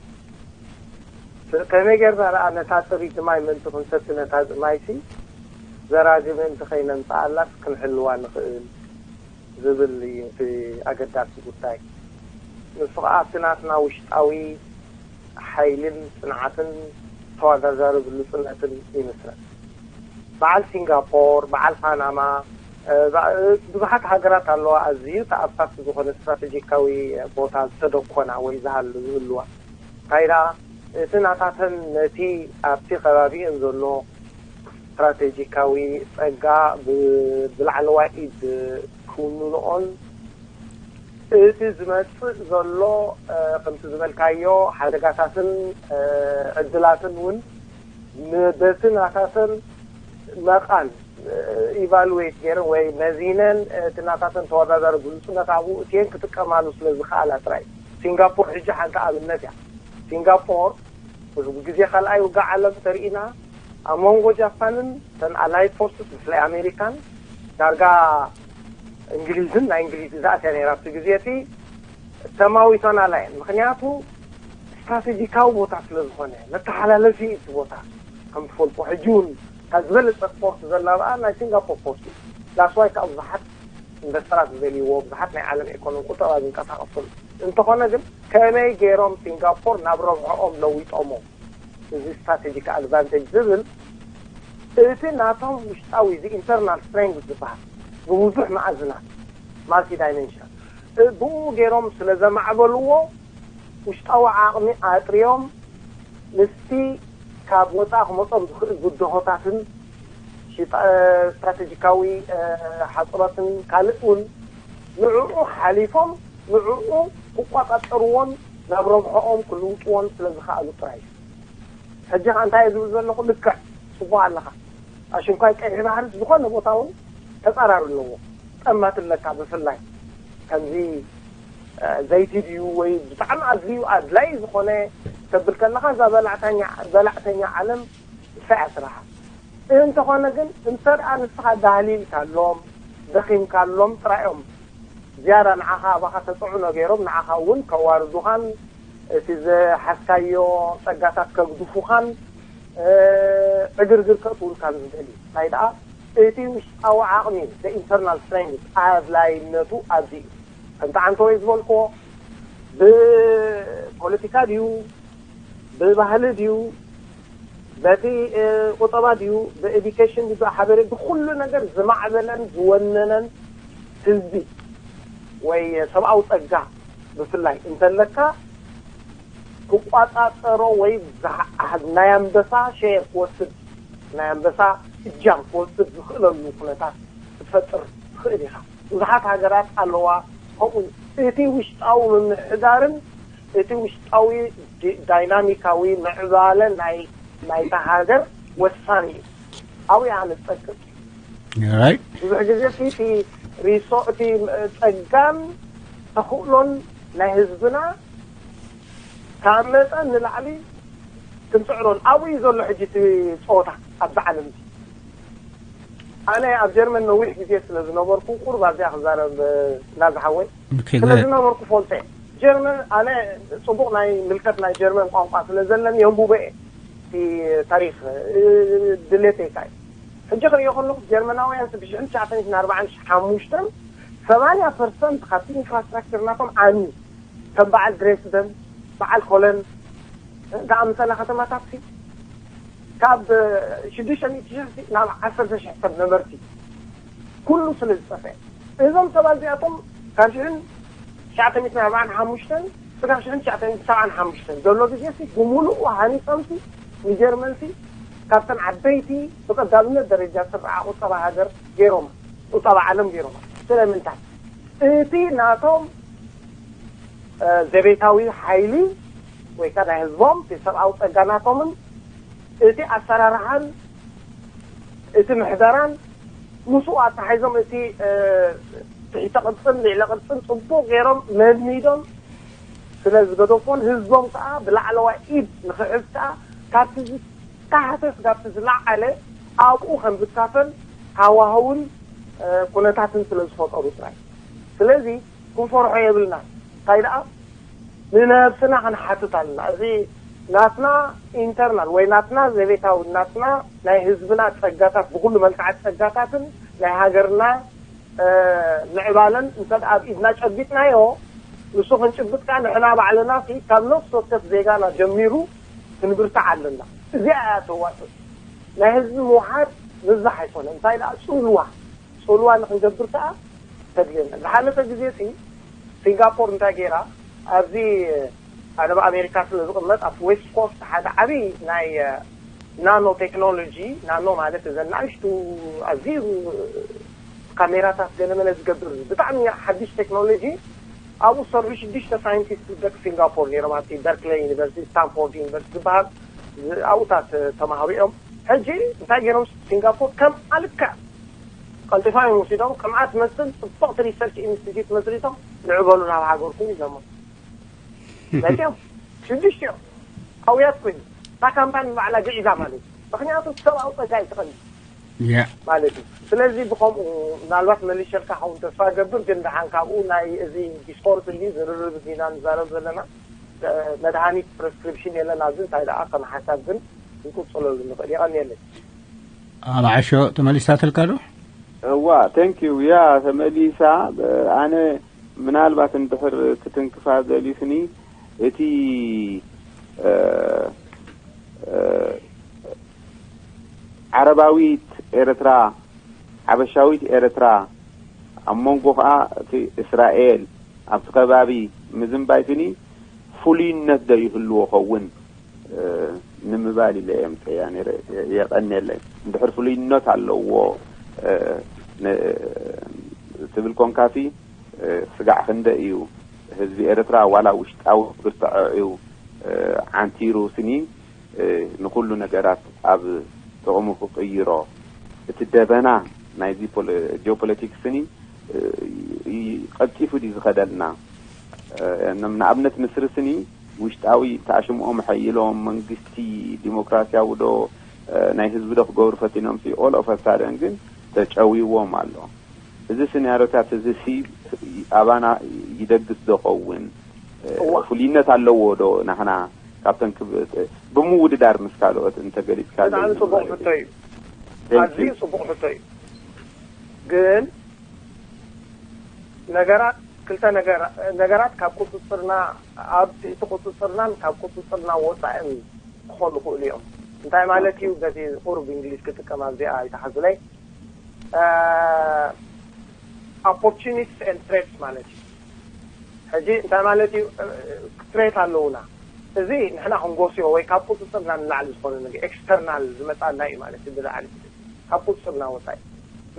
ከመይ ጌርና ደኣ ነታ ፅርይቲ ማይ ምእንቲ ክንሰቲ ነታ ማይሲ ዘራጊ ምእንቲ ከይነምፅኣላስ ክንሕልዋ ንኽእል ዝብል እዩ እቲ ኣገዳሲ ጉዳይ። ንሱ ከዓ ኣብቲ ናትና ውሽጣዊ ሓይልን ፅንዓትን ተወዳዳሪ ብሉፅነትን ይምስረት። በዓል ሲንጋፖር፣ በዓል ፓናማ፣ ብዙሓት ሃገራት ኣለዋ ኣዝዩ ተኣፋፊ ዝኾነ ስትራቴጂካዊ ቦታ ዝተደኮና ወይ ዝሃሉ ዝህልዋ። እንታይ ደኣ እቲ ናታተን ነቲ ኣብቲ ከባቢኡን ዘሎ ስትራቴጂካዊ ጸጋ ብላዕለዋይ ኢድ ክውንንኦን እቲ ዝመጽእ ዘሎ ከምቲ ዝበልካዮ ሓደጋታትን ዕድላትን እውን በቲ ናታተን መቓን ኢቫሉዌት ገይረን ወይ መዚነን እቲ ናታተን ተወዳዳሪ ብሉፅነት ኣብኡ እትየን ክጥቀማሉ ስለ ዝኸኣላ ጥራይ። ሲንጋፖር ሕጂ ሓንቲ ኣብነት እያ። ሲንጋፖር ግዜ ካልኣይ ውግእ ዓለም ተርኢና ኣብ መንጎ ጃፓንን ተን ኣላይድ ፎርስስ ብፍላይ ኣሜሪካን ዳርጋ እንግሊዝን ናይ እንግሊዝ ግዛኣት እያ ነይራ ኣብቲ ግዜ እቲ ተማዊቶናላ እየን። ምክንያቱ ስትራቴጂካዊ ቦታ ስለ ዝኾነ መተሓላለፊ እቲ ቦታ ከም ትፈልጦ ሕጂ እውን ካብ ዝበለፀ ስፖርት ዘላብኣ ናይ ሲንጋፖር ፖርት እዩ። ዳስዋይ ከዓ ብዙሓት ኢንቨስተራት ዝደልይዎ ብዙሓት ናይ ዓለም ኢኮኖሚ ቁጠባ ዝንቀሳቀሰሉ እንተኾነ ግን ከመይ ገይሮም ሲንጋፖር ናብ ረብሕኦም ለዊጦሞ እዚ ስትራቴጂክ ኣድቫንቴጅ ዝብል እቲ ናቶም ውሽጣዊ እዚ ኢንተርናል ስትሬንግዝ ዝበሃል ብብዙሕ መኣዝናት ማልቲ ዳይሜንሽን ብኡ ገይሮም ስለ ዘማዕበልዎ ውሽጣዊ ዓቕሚ ኣጥርዮም ምስቲ ካብ ወፃኢ ክመፆም ዝኽእል ብድሆታትን ስትራቴጂካዊ ሓፅሮትን ካልእ እውን ንዕኡ ሓሊፎም ንዕኡ ክቆፃፀርዎን ናብ ረብሐኦም ክልውጥዎን ስለ ዝኸኣሉ ጥራይ እዩ። ሕጂ ከዓ እንታይ እየ ዝብል ዘለኹ ልክዕ ፅቡቅ ኣለኻ። ኣሽንኳይ ቀይሕ ባህሪ ዝኾነ ቦታ እውን ተፃራሪ ኣለዎ። ጠማት ኣለካ ብፍላይ ከምዚ ዘይቲ ድዩ ወይ ብጣዕሚ ኣዝዩ ኣድላይ ዝኾነ ተብል ከለኻ እዛ በላዕተኛ ዓለም ንሳ እያ ስራሓ። እንተኾነ ግን እንተ ደኣ ንስኻ ዳህሊልካሎም ደኺምካሎም ጥራዮም ዝያዳ ንዓኻ ኣባኻ ተፅዕኖ ገይሮም ንዓኻ እውን ከዋርዱኻን እቲ ዝሓዝካዮ ፀጋታት ከግድፉኻን ዕግርግር ከእትውልካን ዝኽእል እዩ። እንታይ ደኣ እቲ ውሽጣዊ ዓቕሚ ኢንተርናል ስትሬንግዝ ኣድላይነቱ ኣብዚ እዩ። ከምቲ ዓንተወይ ዝበልክዎ ብፖለቲካ ድዩ ብባህሊ ድዩ በቲ ቁጠባ ድዩ ብኤዱኬሽን ድዩ ሓበሬ ብኩሉ ነገር ዝማዕበለን ዝወነነን ህዝቢ ወይ ሰብኣዊ ፀጋ ብፍላይ እንተለካ ክቋፃፀሮ ወይ ናይ ኣንበሳ ሼር ክወስድ ናይ ኣንበሳ እጃም ክወስድ ዝኽእለሉ ኩነታት ክትፈጥር ትኽእል ኢኻ። ብዙሓት ሃገራት ኣለዋ። ከምኡ እቲ ውሽጣዊ ምምሕዳርን እቲ ውሽጣዊ ዳይናሚካዊ ምዕባለ ናይ ናይታ ሃገር ወሳኒ እዩ። ኣብኡ እያ ንፀቅጥ right ብዙሕ ግዜ እቲ ሪሶ እቲ ፀጋን ተኽእሎን ናይ ህዝብና ካብ መጠን ንላዕሊ ክንፅዕሮን ኣብኡ እዩ ዘሎ ሕጂ እቲ ፀወታ ኣብዚ ዓለም እዚ። ኣነ ኣብ ጀርመን ነዊሕ ግዜ ስለ ዝነበርኩ ቁሩብ ኣብዚኣ ክዛረብ ናዝሓወይ ስለ ዝነበርኩ ፈልጦ እየ። ጀርመን ኣነ ፅቡቕ ናይ ምልከት ናይ ጀርመን ቋንቋ ስለ ዘለኒ የንቡበ እየ። እቲ ታሪክ ድሌተይ እንታይ እዩ? ሕጂ ክርእዮ ከለኹ ጀርመናውያን ብሽሕን ትሽዓተ ሚእትን ኣርባዓን ሓሙሽተን ሰማንያ ፐርሰንት ካብቲ ኢንፍራስትራክቸር ናቶም ዓሚ ከም በዓል ድሬስደን፣ በዓል ኮለን ዝኣመሰላ ከተማታት ካብ ሽዱሽተ ሚእቲ ሽሕ ናብ ዓሰርተ ሽሕ ሰብ ነበርቲ ኩሉ ስለ ዝጠፍአ እዞም ሰባት እዚኣቶም ካብ ሽሕን ትሽዓተ ሚእትን ኣርባዓን ሓሙሽተን ስጋብ ሽሕን ትሽዓተ ሚእትን ሰብዓን ሓሙሽተን ዘሎ ግዜ ብምሉኡ ሃኒፆምሲ ንጀርመንሲ ካብተን ዓበይቲ ብቀዳምነት ደረጃ ስርዓ ቁጠባ ሃገር ገይሮማ ቁጠባ ዓለም ገይሮማ። ስለምንታይ እቲ ናቶም ዘቤታዊ ሓይሊ ወይ ከዓ ናይ ህዝቦም እቲ ሰብኣዊ ፀጋ ናቶምን እቲ ኣሰራርሓን እቲ ምሕደራን ምስኡ ኣተሓይዞም እቲ ትሕተ ቅርፅን ልዕለ ቅርፅን ፅቡቅ ገይሮም መድሚዶም ስለ ዝገደፎን ህዝቦም ከዓ ብላዕለዋይ ኢድ ንክሕዝ ከዓ ካብቲ ዝተሓተ ስጋብቲ ዝለዓለ ኣብኡ ከም ዝካፈል ሃዋህውን ኩነታትን ስለ ዝፈጠሩ ጥራይ። ስለዚ ክንፈርሖ የብልና። እንታይ ደኣ ንነብስና ክንሓትት ኣለና። እዚ ናትና ኢንተርናል ወይ ናትና ዘቤታዊ ናትና ናይ ህዝብና ፀጋታት ብኩሉ መልክዓት ፀጋታትን ናይ ሃገርና ምዕባለን እንተ ኣብ ኢድና ጨቢጥናዮ ንሱ ክንጭብጥ ከዓ ንሕና ባዕልና ካብ ነፍሲ ወከፍ ዜጋና ጀሚሩ ክንብርታዕ ኣለና። እዚኣ እያ ተዋፅእ ናይ ህዝቢ ምውሓድ ምብዛሕ ኣይኮነ እንታይ ደኣ ፅልዋ ፅልዋ ንክንገብር ከዓ ተድልየና። ዝሓለፈ ግዜ ሲ ሲንጋፖር እንታይ ገይራ ኣብዚ ዓለም ኣሜሪካ ስለ ዝቕመጥ ኣብ ዌስት ኮስት ሓደ ዓብዪ ናይ ናኖ ቴክኖሎጂ ናኖ ማለት እዘን ንኣሽቱ ኣዝዩ ካሜራታት ገለመለ ዝገብር ብጣዕሚ ሓድሽ ቴክኖሎጂ ኣብኡ ዝሰርሑ ሽዱሽተ ሳይንቲስት ደቂ ሲንጋፖር ነይሮም ኣብቲ በርክለይ ዩኒቨርሲቲ ስታንፎርድ ዩኒቨርሲቲ ዝበሃል ኣብኡታት ተማሃሩ እዮም። ሕጂ እንታይ ገይሮም ሲንጋፖር ከም ኣልክዕ ቀልጢፋ እዮም ወሲዶም ከምኣ ትመስል ፅብቕቲ ሪሰርች ኢንስቲትዩት መስሪቶም ንዕበሉ ናብ ሃገርኩም ኢሎሞ መፅኦም ሽዱሽተ እዮም ኣውያት ኮይኑ እታ ካምፓኒ ባዕላ ግዒዛ ማለት እዩ ምክንያቱ ሰብኣዊ ፀጋ እዩ ትቐንዲ ማለት እዩ ስለዚ ብከምኡ ምናልባት መሊሸልካ ከውን ተስፋ ገብር ግን ደሓን ካብኡ ናይ እዚ ዲስኮርስ እንዲ ዝርርብ ዲና ንዛረብ ዘለና መድሃኒት ፕሪስክሪፕሽን የለን ኣብዚ እንታይ ደኣ ከም ሓሳብ ግን ክንቅፅለሉ ንኽእል የቐንየለይ ኣብ ዓሾ ተመሊሳትልካ ዶ? እዋ thank you ያ ተመሊሳ ኣነ ምናልባት እንድሕር ክትንክፋ ደሊስኒ እቲ ዓረባዊት ኤርትራ ሓበሻዊት ኤርትራ ኣብ መንጎ ከዓ እቲ እስራኤል ኣብቲ ከባቢ ምዝንባይ ስኒ ፍሉይነት ዶ ይህልዎ ኸውን ንምባል ኢለ እየ ምፅያ ነይረ። የቐንየለይ። እንድሕር ፍሉይነት ኣለዎ ትብል ኮንካሲ ስጋዕ ክንደ እዩ ህዝቢ ኤርትራ ዋላ ውሽጣዊ ብርትዐኡ ዓንቲሩ ስኒ ንኩሉ ነገራት ኣብ ጥቕሙ ክቕይሮ እቲ ደበና ናይዚ ጂኦፖለቲክስ ስኒ ቀልጢፉ ድዩ ዝኸደልና ንኣብነት ምስሪ ስኒ ውሽጣዊ ተኣሽምኦም ሓይሎም መንግስቲ ዲሞክራሲያዊ ዶ ናይ ህዝቢ ዶ ክገብሩ ፈቲኖም ሲ all of a sudden ግን ተጨዊዎም ኣሎ እዚ ስናርዮታት እዚ ሲ ኣባና ይደግስ ዶ ኸውን ፍሉይነት ኣለዎ ዶ ናህና ካብተን ብምውድዳር ምስ ካልኦት እንተገሊፅካ ብጣዕሚ ፅቡቅ ሕቶ እዩ ኣዝዩ ፅቡቅ ሕቶ እዩ ግን ነገራት ክልተ ነገራት ካብ ቁፅፅርና ኣብ ትሕቲ ቁፅፅርናን ካብ ቁፅፅርና ወፃእን ክኾኑ ይኽእሉ እዮም እንታይ ማለት እዩ በቲ ቁሩብ እንግሊዝ ክጥቀም ኣብዚኣ ኣይተሓዙለይ opportunities and threats ማለት እዩ ሕጂ እንታይ ማለት እዩ threat ኣለውና እዚ ንሕና ክንጎስዮ ወይ ካብ ቁፅፅርና ንላዕሊ ዝኾነ ነገር external ዝመፃና እዩ ማለት እዩ ብላዕሊ ካብ ቁፅፅርና ወፃኢ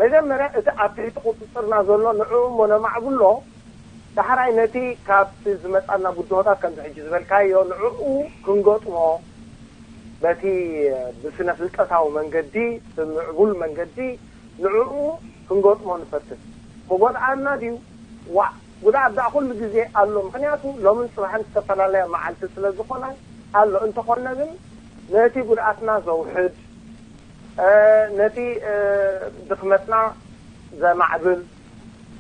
መጀመርያ እቲ ኣብ ትሕቲ ቁፅፅርና ዘሎ ንዕኡ እሞ ነማዕብሎ ዳሕራይ ነቲ ካብቲ ዝመፃና ብድሆታት ከምዚ ሕጂ ዝበልካዮ ንዕኡ ክንገጥሞ በቲ ብስነ ፍልጠታዊ መንገዲ ብምዕቡል መንገዲ ንዕኡ ክንገጥሞ ንፈትን ክጎድኣና ድዩ ዋዕ ጉድኣት ደኣ ኩሉ ግዜ ኣሎ ምክንያቱ ሎምን ፅባሕን ዝተፈላለያ መዓልቲ ስለ ዝኾና ኣሎ እንተኾነ ግን ነቲ ጉድኣትና ዘውሕድ፣ ነቲ ድኽመትና ዘማዕብል፣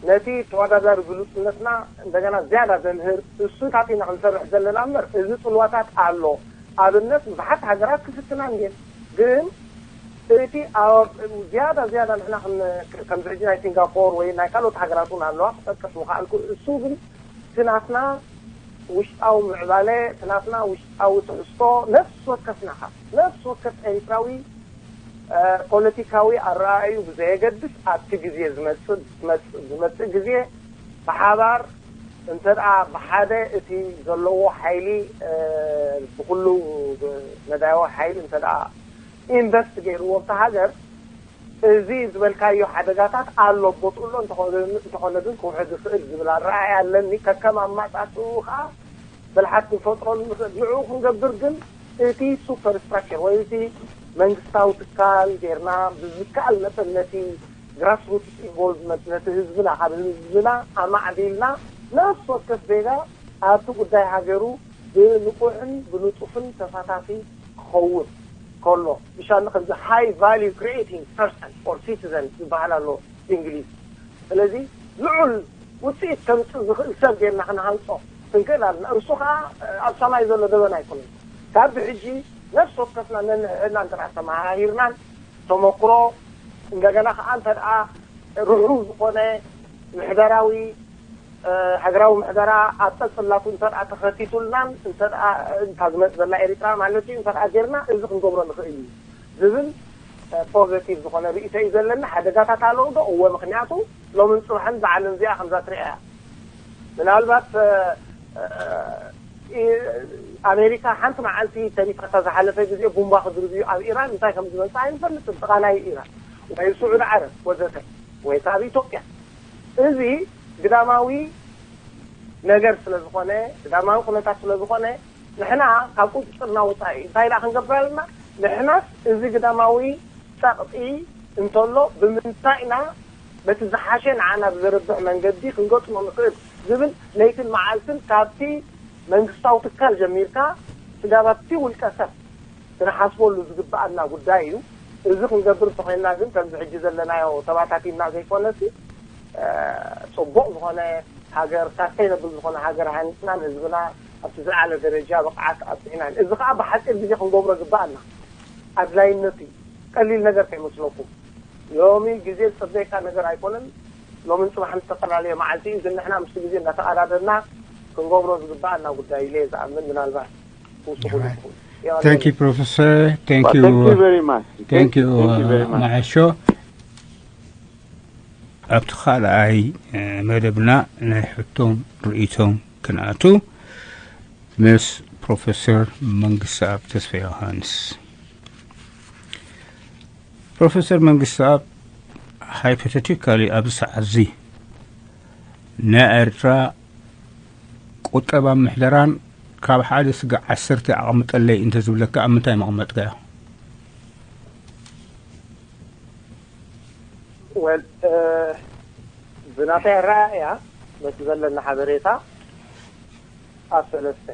ነቲ ተወዳዳሪ ብሉጽነትና እንደገና ዝያዳ ዘምህር እሱታት ኢና ክንሰርሕ ዘለና እምበር፣ እዚ ጽልዋታት ኣሎ። ኣብነት ብዙሓት ሃገራት ክፍትና እንድየን፣ ግን እቲ ዝያዳ ዝያዳ ንሕና ከምዚ ሕጂ ናይ ሲንጋፖር ወይ ናይ ካልኦት ሃገራት እውን ኣለዋ ክጠቅስ ምኽኣልኩ። እሱ ግን እቲ ናትና ውሽጣዊ ምዕባለ፣ እቲ ናትና ውሽጣዊ ትሕዝቶ ነፍሲ ወከፍና፣ ካብ ነፍሲ ወከፍ ኤሪትራዊ ፖለቲካዊ ኣረኣእዩ ብዘየገድስ ኣብቲ ግዜ ዝመጽእ ግዜ ብሓባር እንተ ደኣ ብሓደ እቲ ዘለዎ ሓይሊ ብኩሉ መዳያዊ ሓይሊ እንተ ደኣ ኢንቨስት ገይርዎ ኣብቲ ሃገር፣ እዚ ዝበልካዮ ሓደጋታት ኣሎ ቦትኡ ኣሎ፣ እንተኾነ ግን ክውሕድ ይኽእል ዝብል ኣረኣእያ ኣለኒ። ከከም ኣማጻጽኡ ከዓ ብልሓት ክንፈጥረሉ ንኽእል። ንዕኡ ክንገብር ግን እቲ ሱፐር ስትራክቸር ወይ እቲ መንግስታዊ ትካል ጌርና ብዝከኣል መጠን ነቲ ግራስሩትስ ኢንቮልቭመንት ነቲ ህዝብና ካብ ህዝብና ኣማዕቢልና ነፍሲ ወከፍ ዜጋ ኣብቲ ጉዳይ ሃገሩ ብንቑሕን ብንጡፍን ተሳታፊ ክኸውን ከሎ፣ ብሻኒ ከምዚ ሃይ ቫልዩ ክሪኤቲንግ ፐርሰን ኦር ሲቲዘን ዝበሃል ኣሎ ብእንግሊዝ። ስለዚ ልዑል ውፅኢት ከምፅእ ዝኽእል ሰብ ጌርና ክንሃንፆ ክንክእል ኣለና። እሱ ከዓ ኣብ ሰማይ ዘሎ ደበና ኣይኮነን። ካብ ብሕጂ ነፍሲ ወከፍና ነንሕድና እንተ ተመሃሂርናን ተመክሮ እንደገና ከዓ እንተ ርሑው ዝኾነ ምሕደራዊ ሃገራዊ ምሕደራ ኣብ ጸጽላቱ እንተ ተኸቲቱልናን እንተ እታ ዝመጽእ ዘላ ኤሪትራ ማለት እዩ እንተ ጌርና እዚ ክንገብሮ ንኽእል እዩ ዝብል ፖዘቲቭ ዝኾነ ርእይቶ እዩ ዘለኒ። ሓደጋታት ኣለዉ ዶ? እወ፣ ምኽንያቱ ሎምን ጽባሕን ብዓለም እዚኣ ከምዛ ትሪኣ እያ። ምናልባት ኣሜሪካ ሓንቲ መዓልቲ ተሪፋታ ዝሓለፈ ግዜ ቡምባ ክድርብዩ ኣብ ኢራን እንታይ ከም ዝመጽእ ኣይንፈልጥን። ጥቓ ናይ ኢራን ወይ ስዑዲ ዓረብ ወዘተ ወይ ከኣ ኣብ ኢትዮጵያ። እዚ ግዳማዊ ነገር ስለ ዝኾነ፣ ግዳማዊ ኩነታት ስለ ዝኾነ፣ ንሕና ካብ ቁጽጽርና ወጻኢ እንታይ ደኣ ክንገብር ኣለና? ንሕናስ እዚ ግዳማዊ ጸቕጢ እንተሎ ብምንታይ ኢና በቲ ዝሓሸ ንዓና ብዘርብሕ መንገዲ ክንገጥሞ ንኽእል ዝብል ለይትን መዓልትን ካብቲ መንግስታዊ ትካል ጀሚርካ ስጋብ ኣብቲ ውልቀ ሰብ ክንሓስበሉ ዝግብኣና ጉዳይ እዩ። እዚ ክንገብር እንተኾይንና ግን ከምዚ ሕጂ ዘለናዮ ተባታቲንና ዘይኮነሲ፣ እ፣ ጽቡቕ ዝኾነ ሃገር፣ ሳስቴይነብል ዝኾነ ሃገር ሃኒጽና ንህዝብና ኣብቲ ዝለዓለ ደረጃ ብቕዓት ኣብጺሕና። እዚ ኸኣ ብሓጺር ግዜ ክንገብሮ ዝግብኣና ኣድላይነት እዩ። ቀሊል ነገር ከይመስለኩም። ሎሚ ግዜ ዝጸበየካ ነገር ኣይኮነን። ሎምን ጽባሕን ዝተፈላለየ መዓልቲ እዩ፣ ግን ንሕና ምስቲ ግዜ እናተቐዳደድና ክንገብሮ ዝግብኣና ጉዳይ ኢለ እየ ዝኣምን። ምናልባት ትውስኹሉ ትኹን። Thank you, Professor. Thank you. Thank you very much. Thank you, Thank you very uh, much. መዓሾ። ኣብቲ ካልኣይ፣ እ፣ መደብና ናይ ሕቶም ርእይቶም ክንኣቱ ምስ ፕሮፌሰር መንግስተኣብ ተስፋ ዮሃንስ። ፕሮፌሰር መንግስተኣብ፣ ሃይፖቴቲካሊ ኣብዚ ሰዓት እዚ ናይ ኤርትራ ቁጠባን ምሕደራን ካብ ሓደ ስጋዕ ዓሰርተ ኣቐምጠለይ እንተዝብለካ ኣብ ምንታይ መቐመጥካዮ? ወል፣ እ፣ ብናተይ ኣረኣእያ በቲ ዘለና ሓበሬታ ኣብ ሰለስተ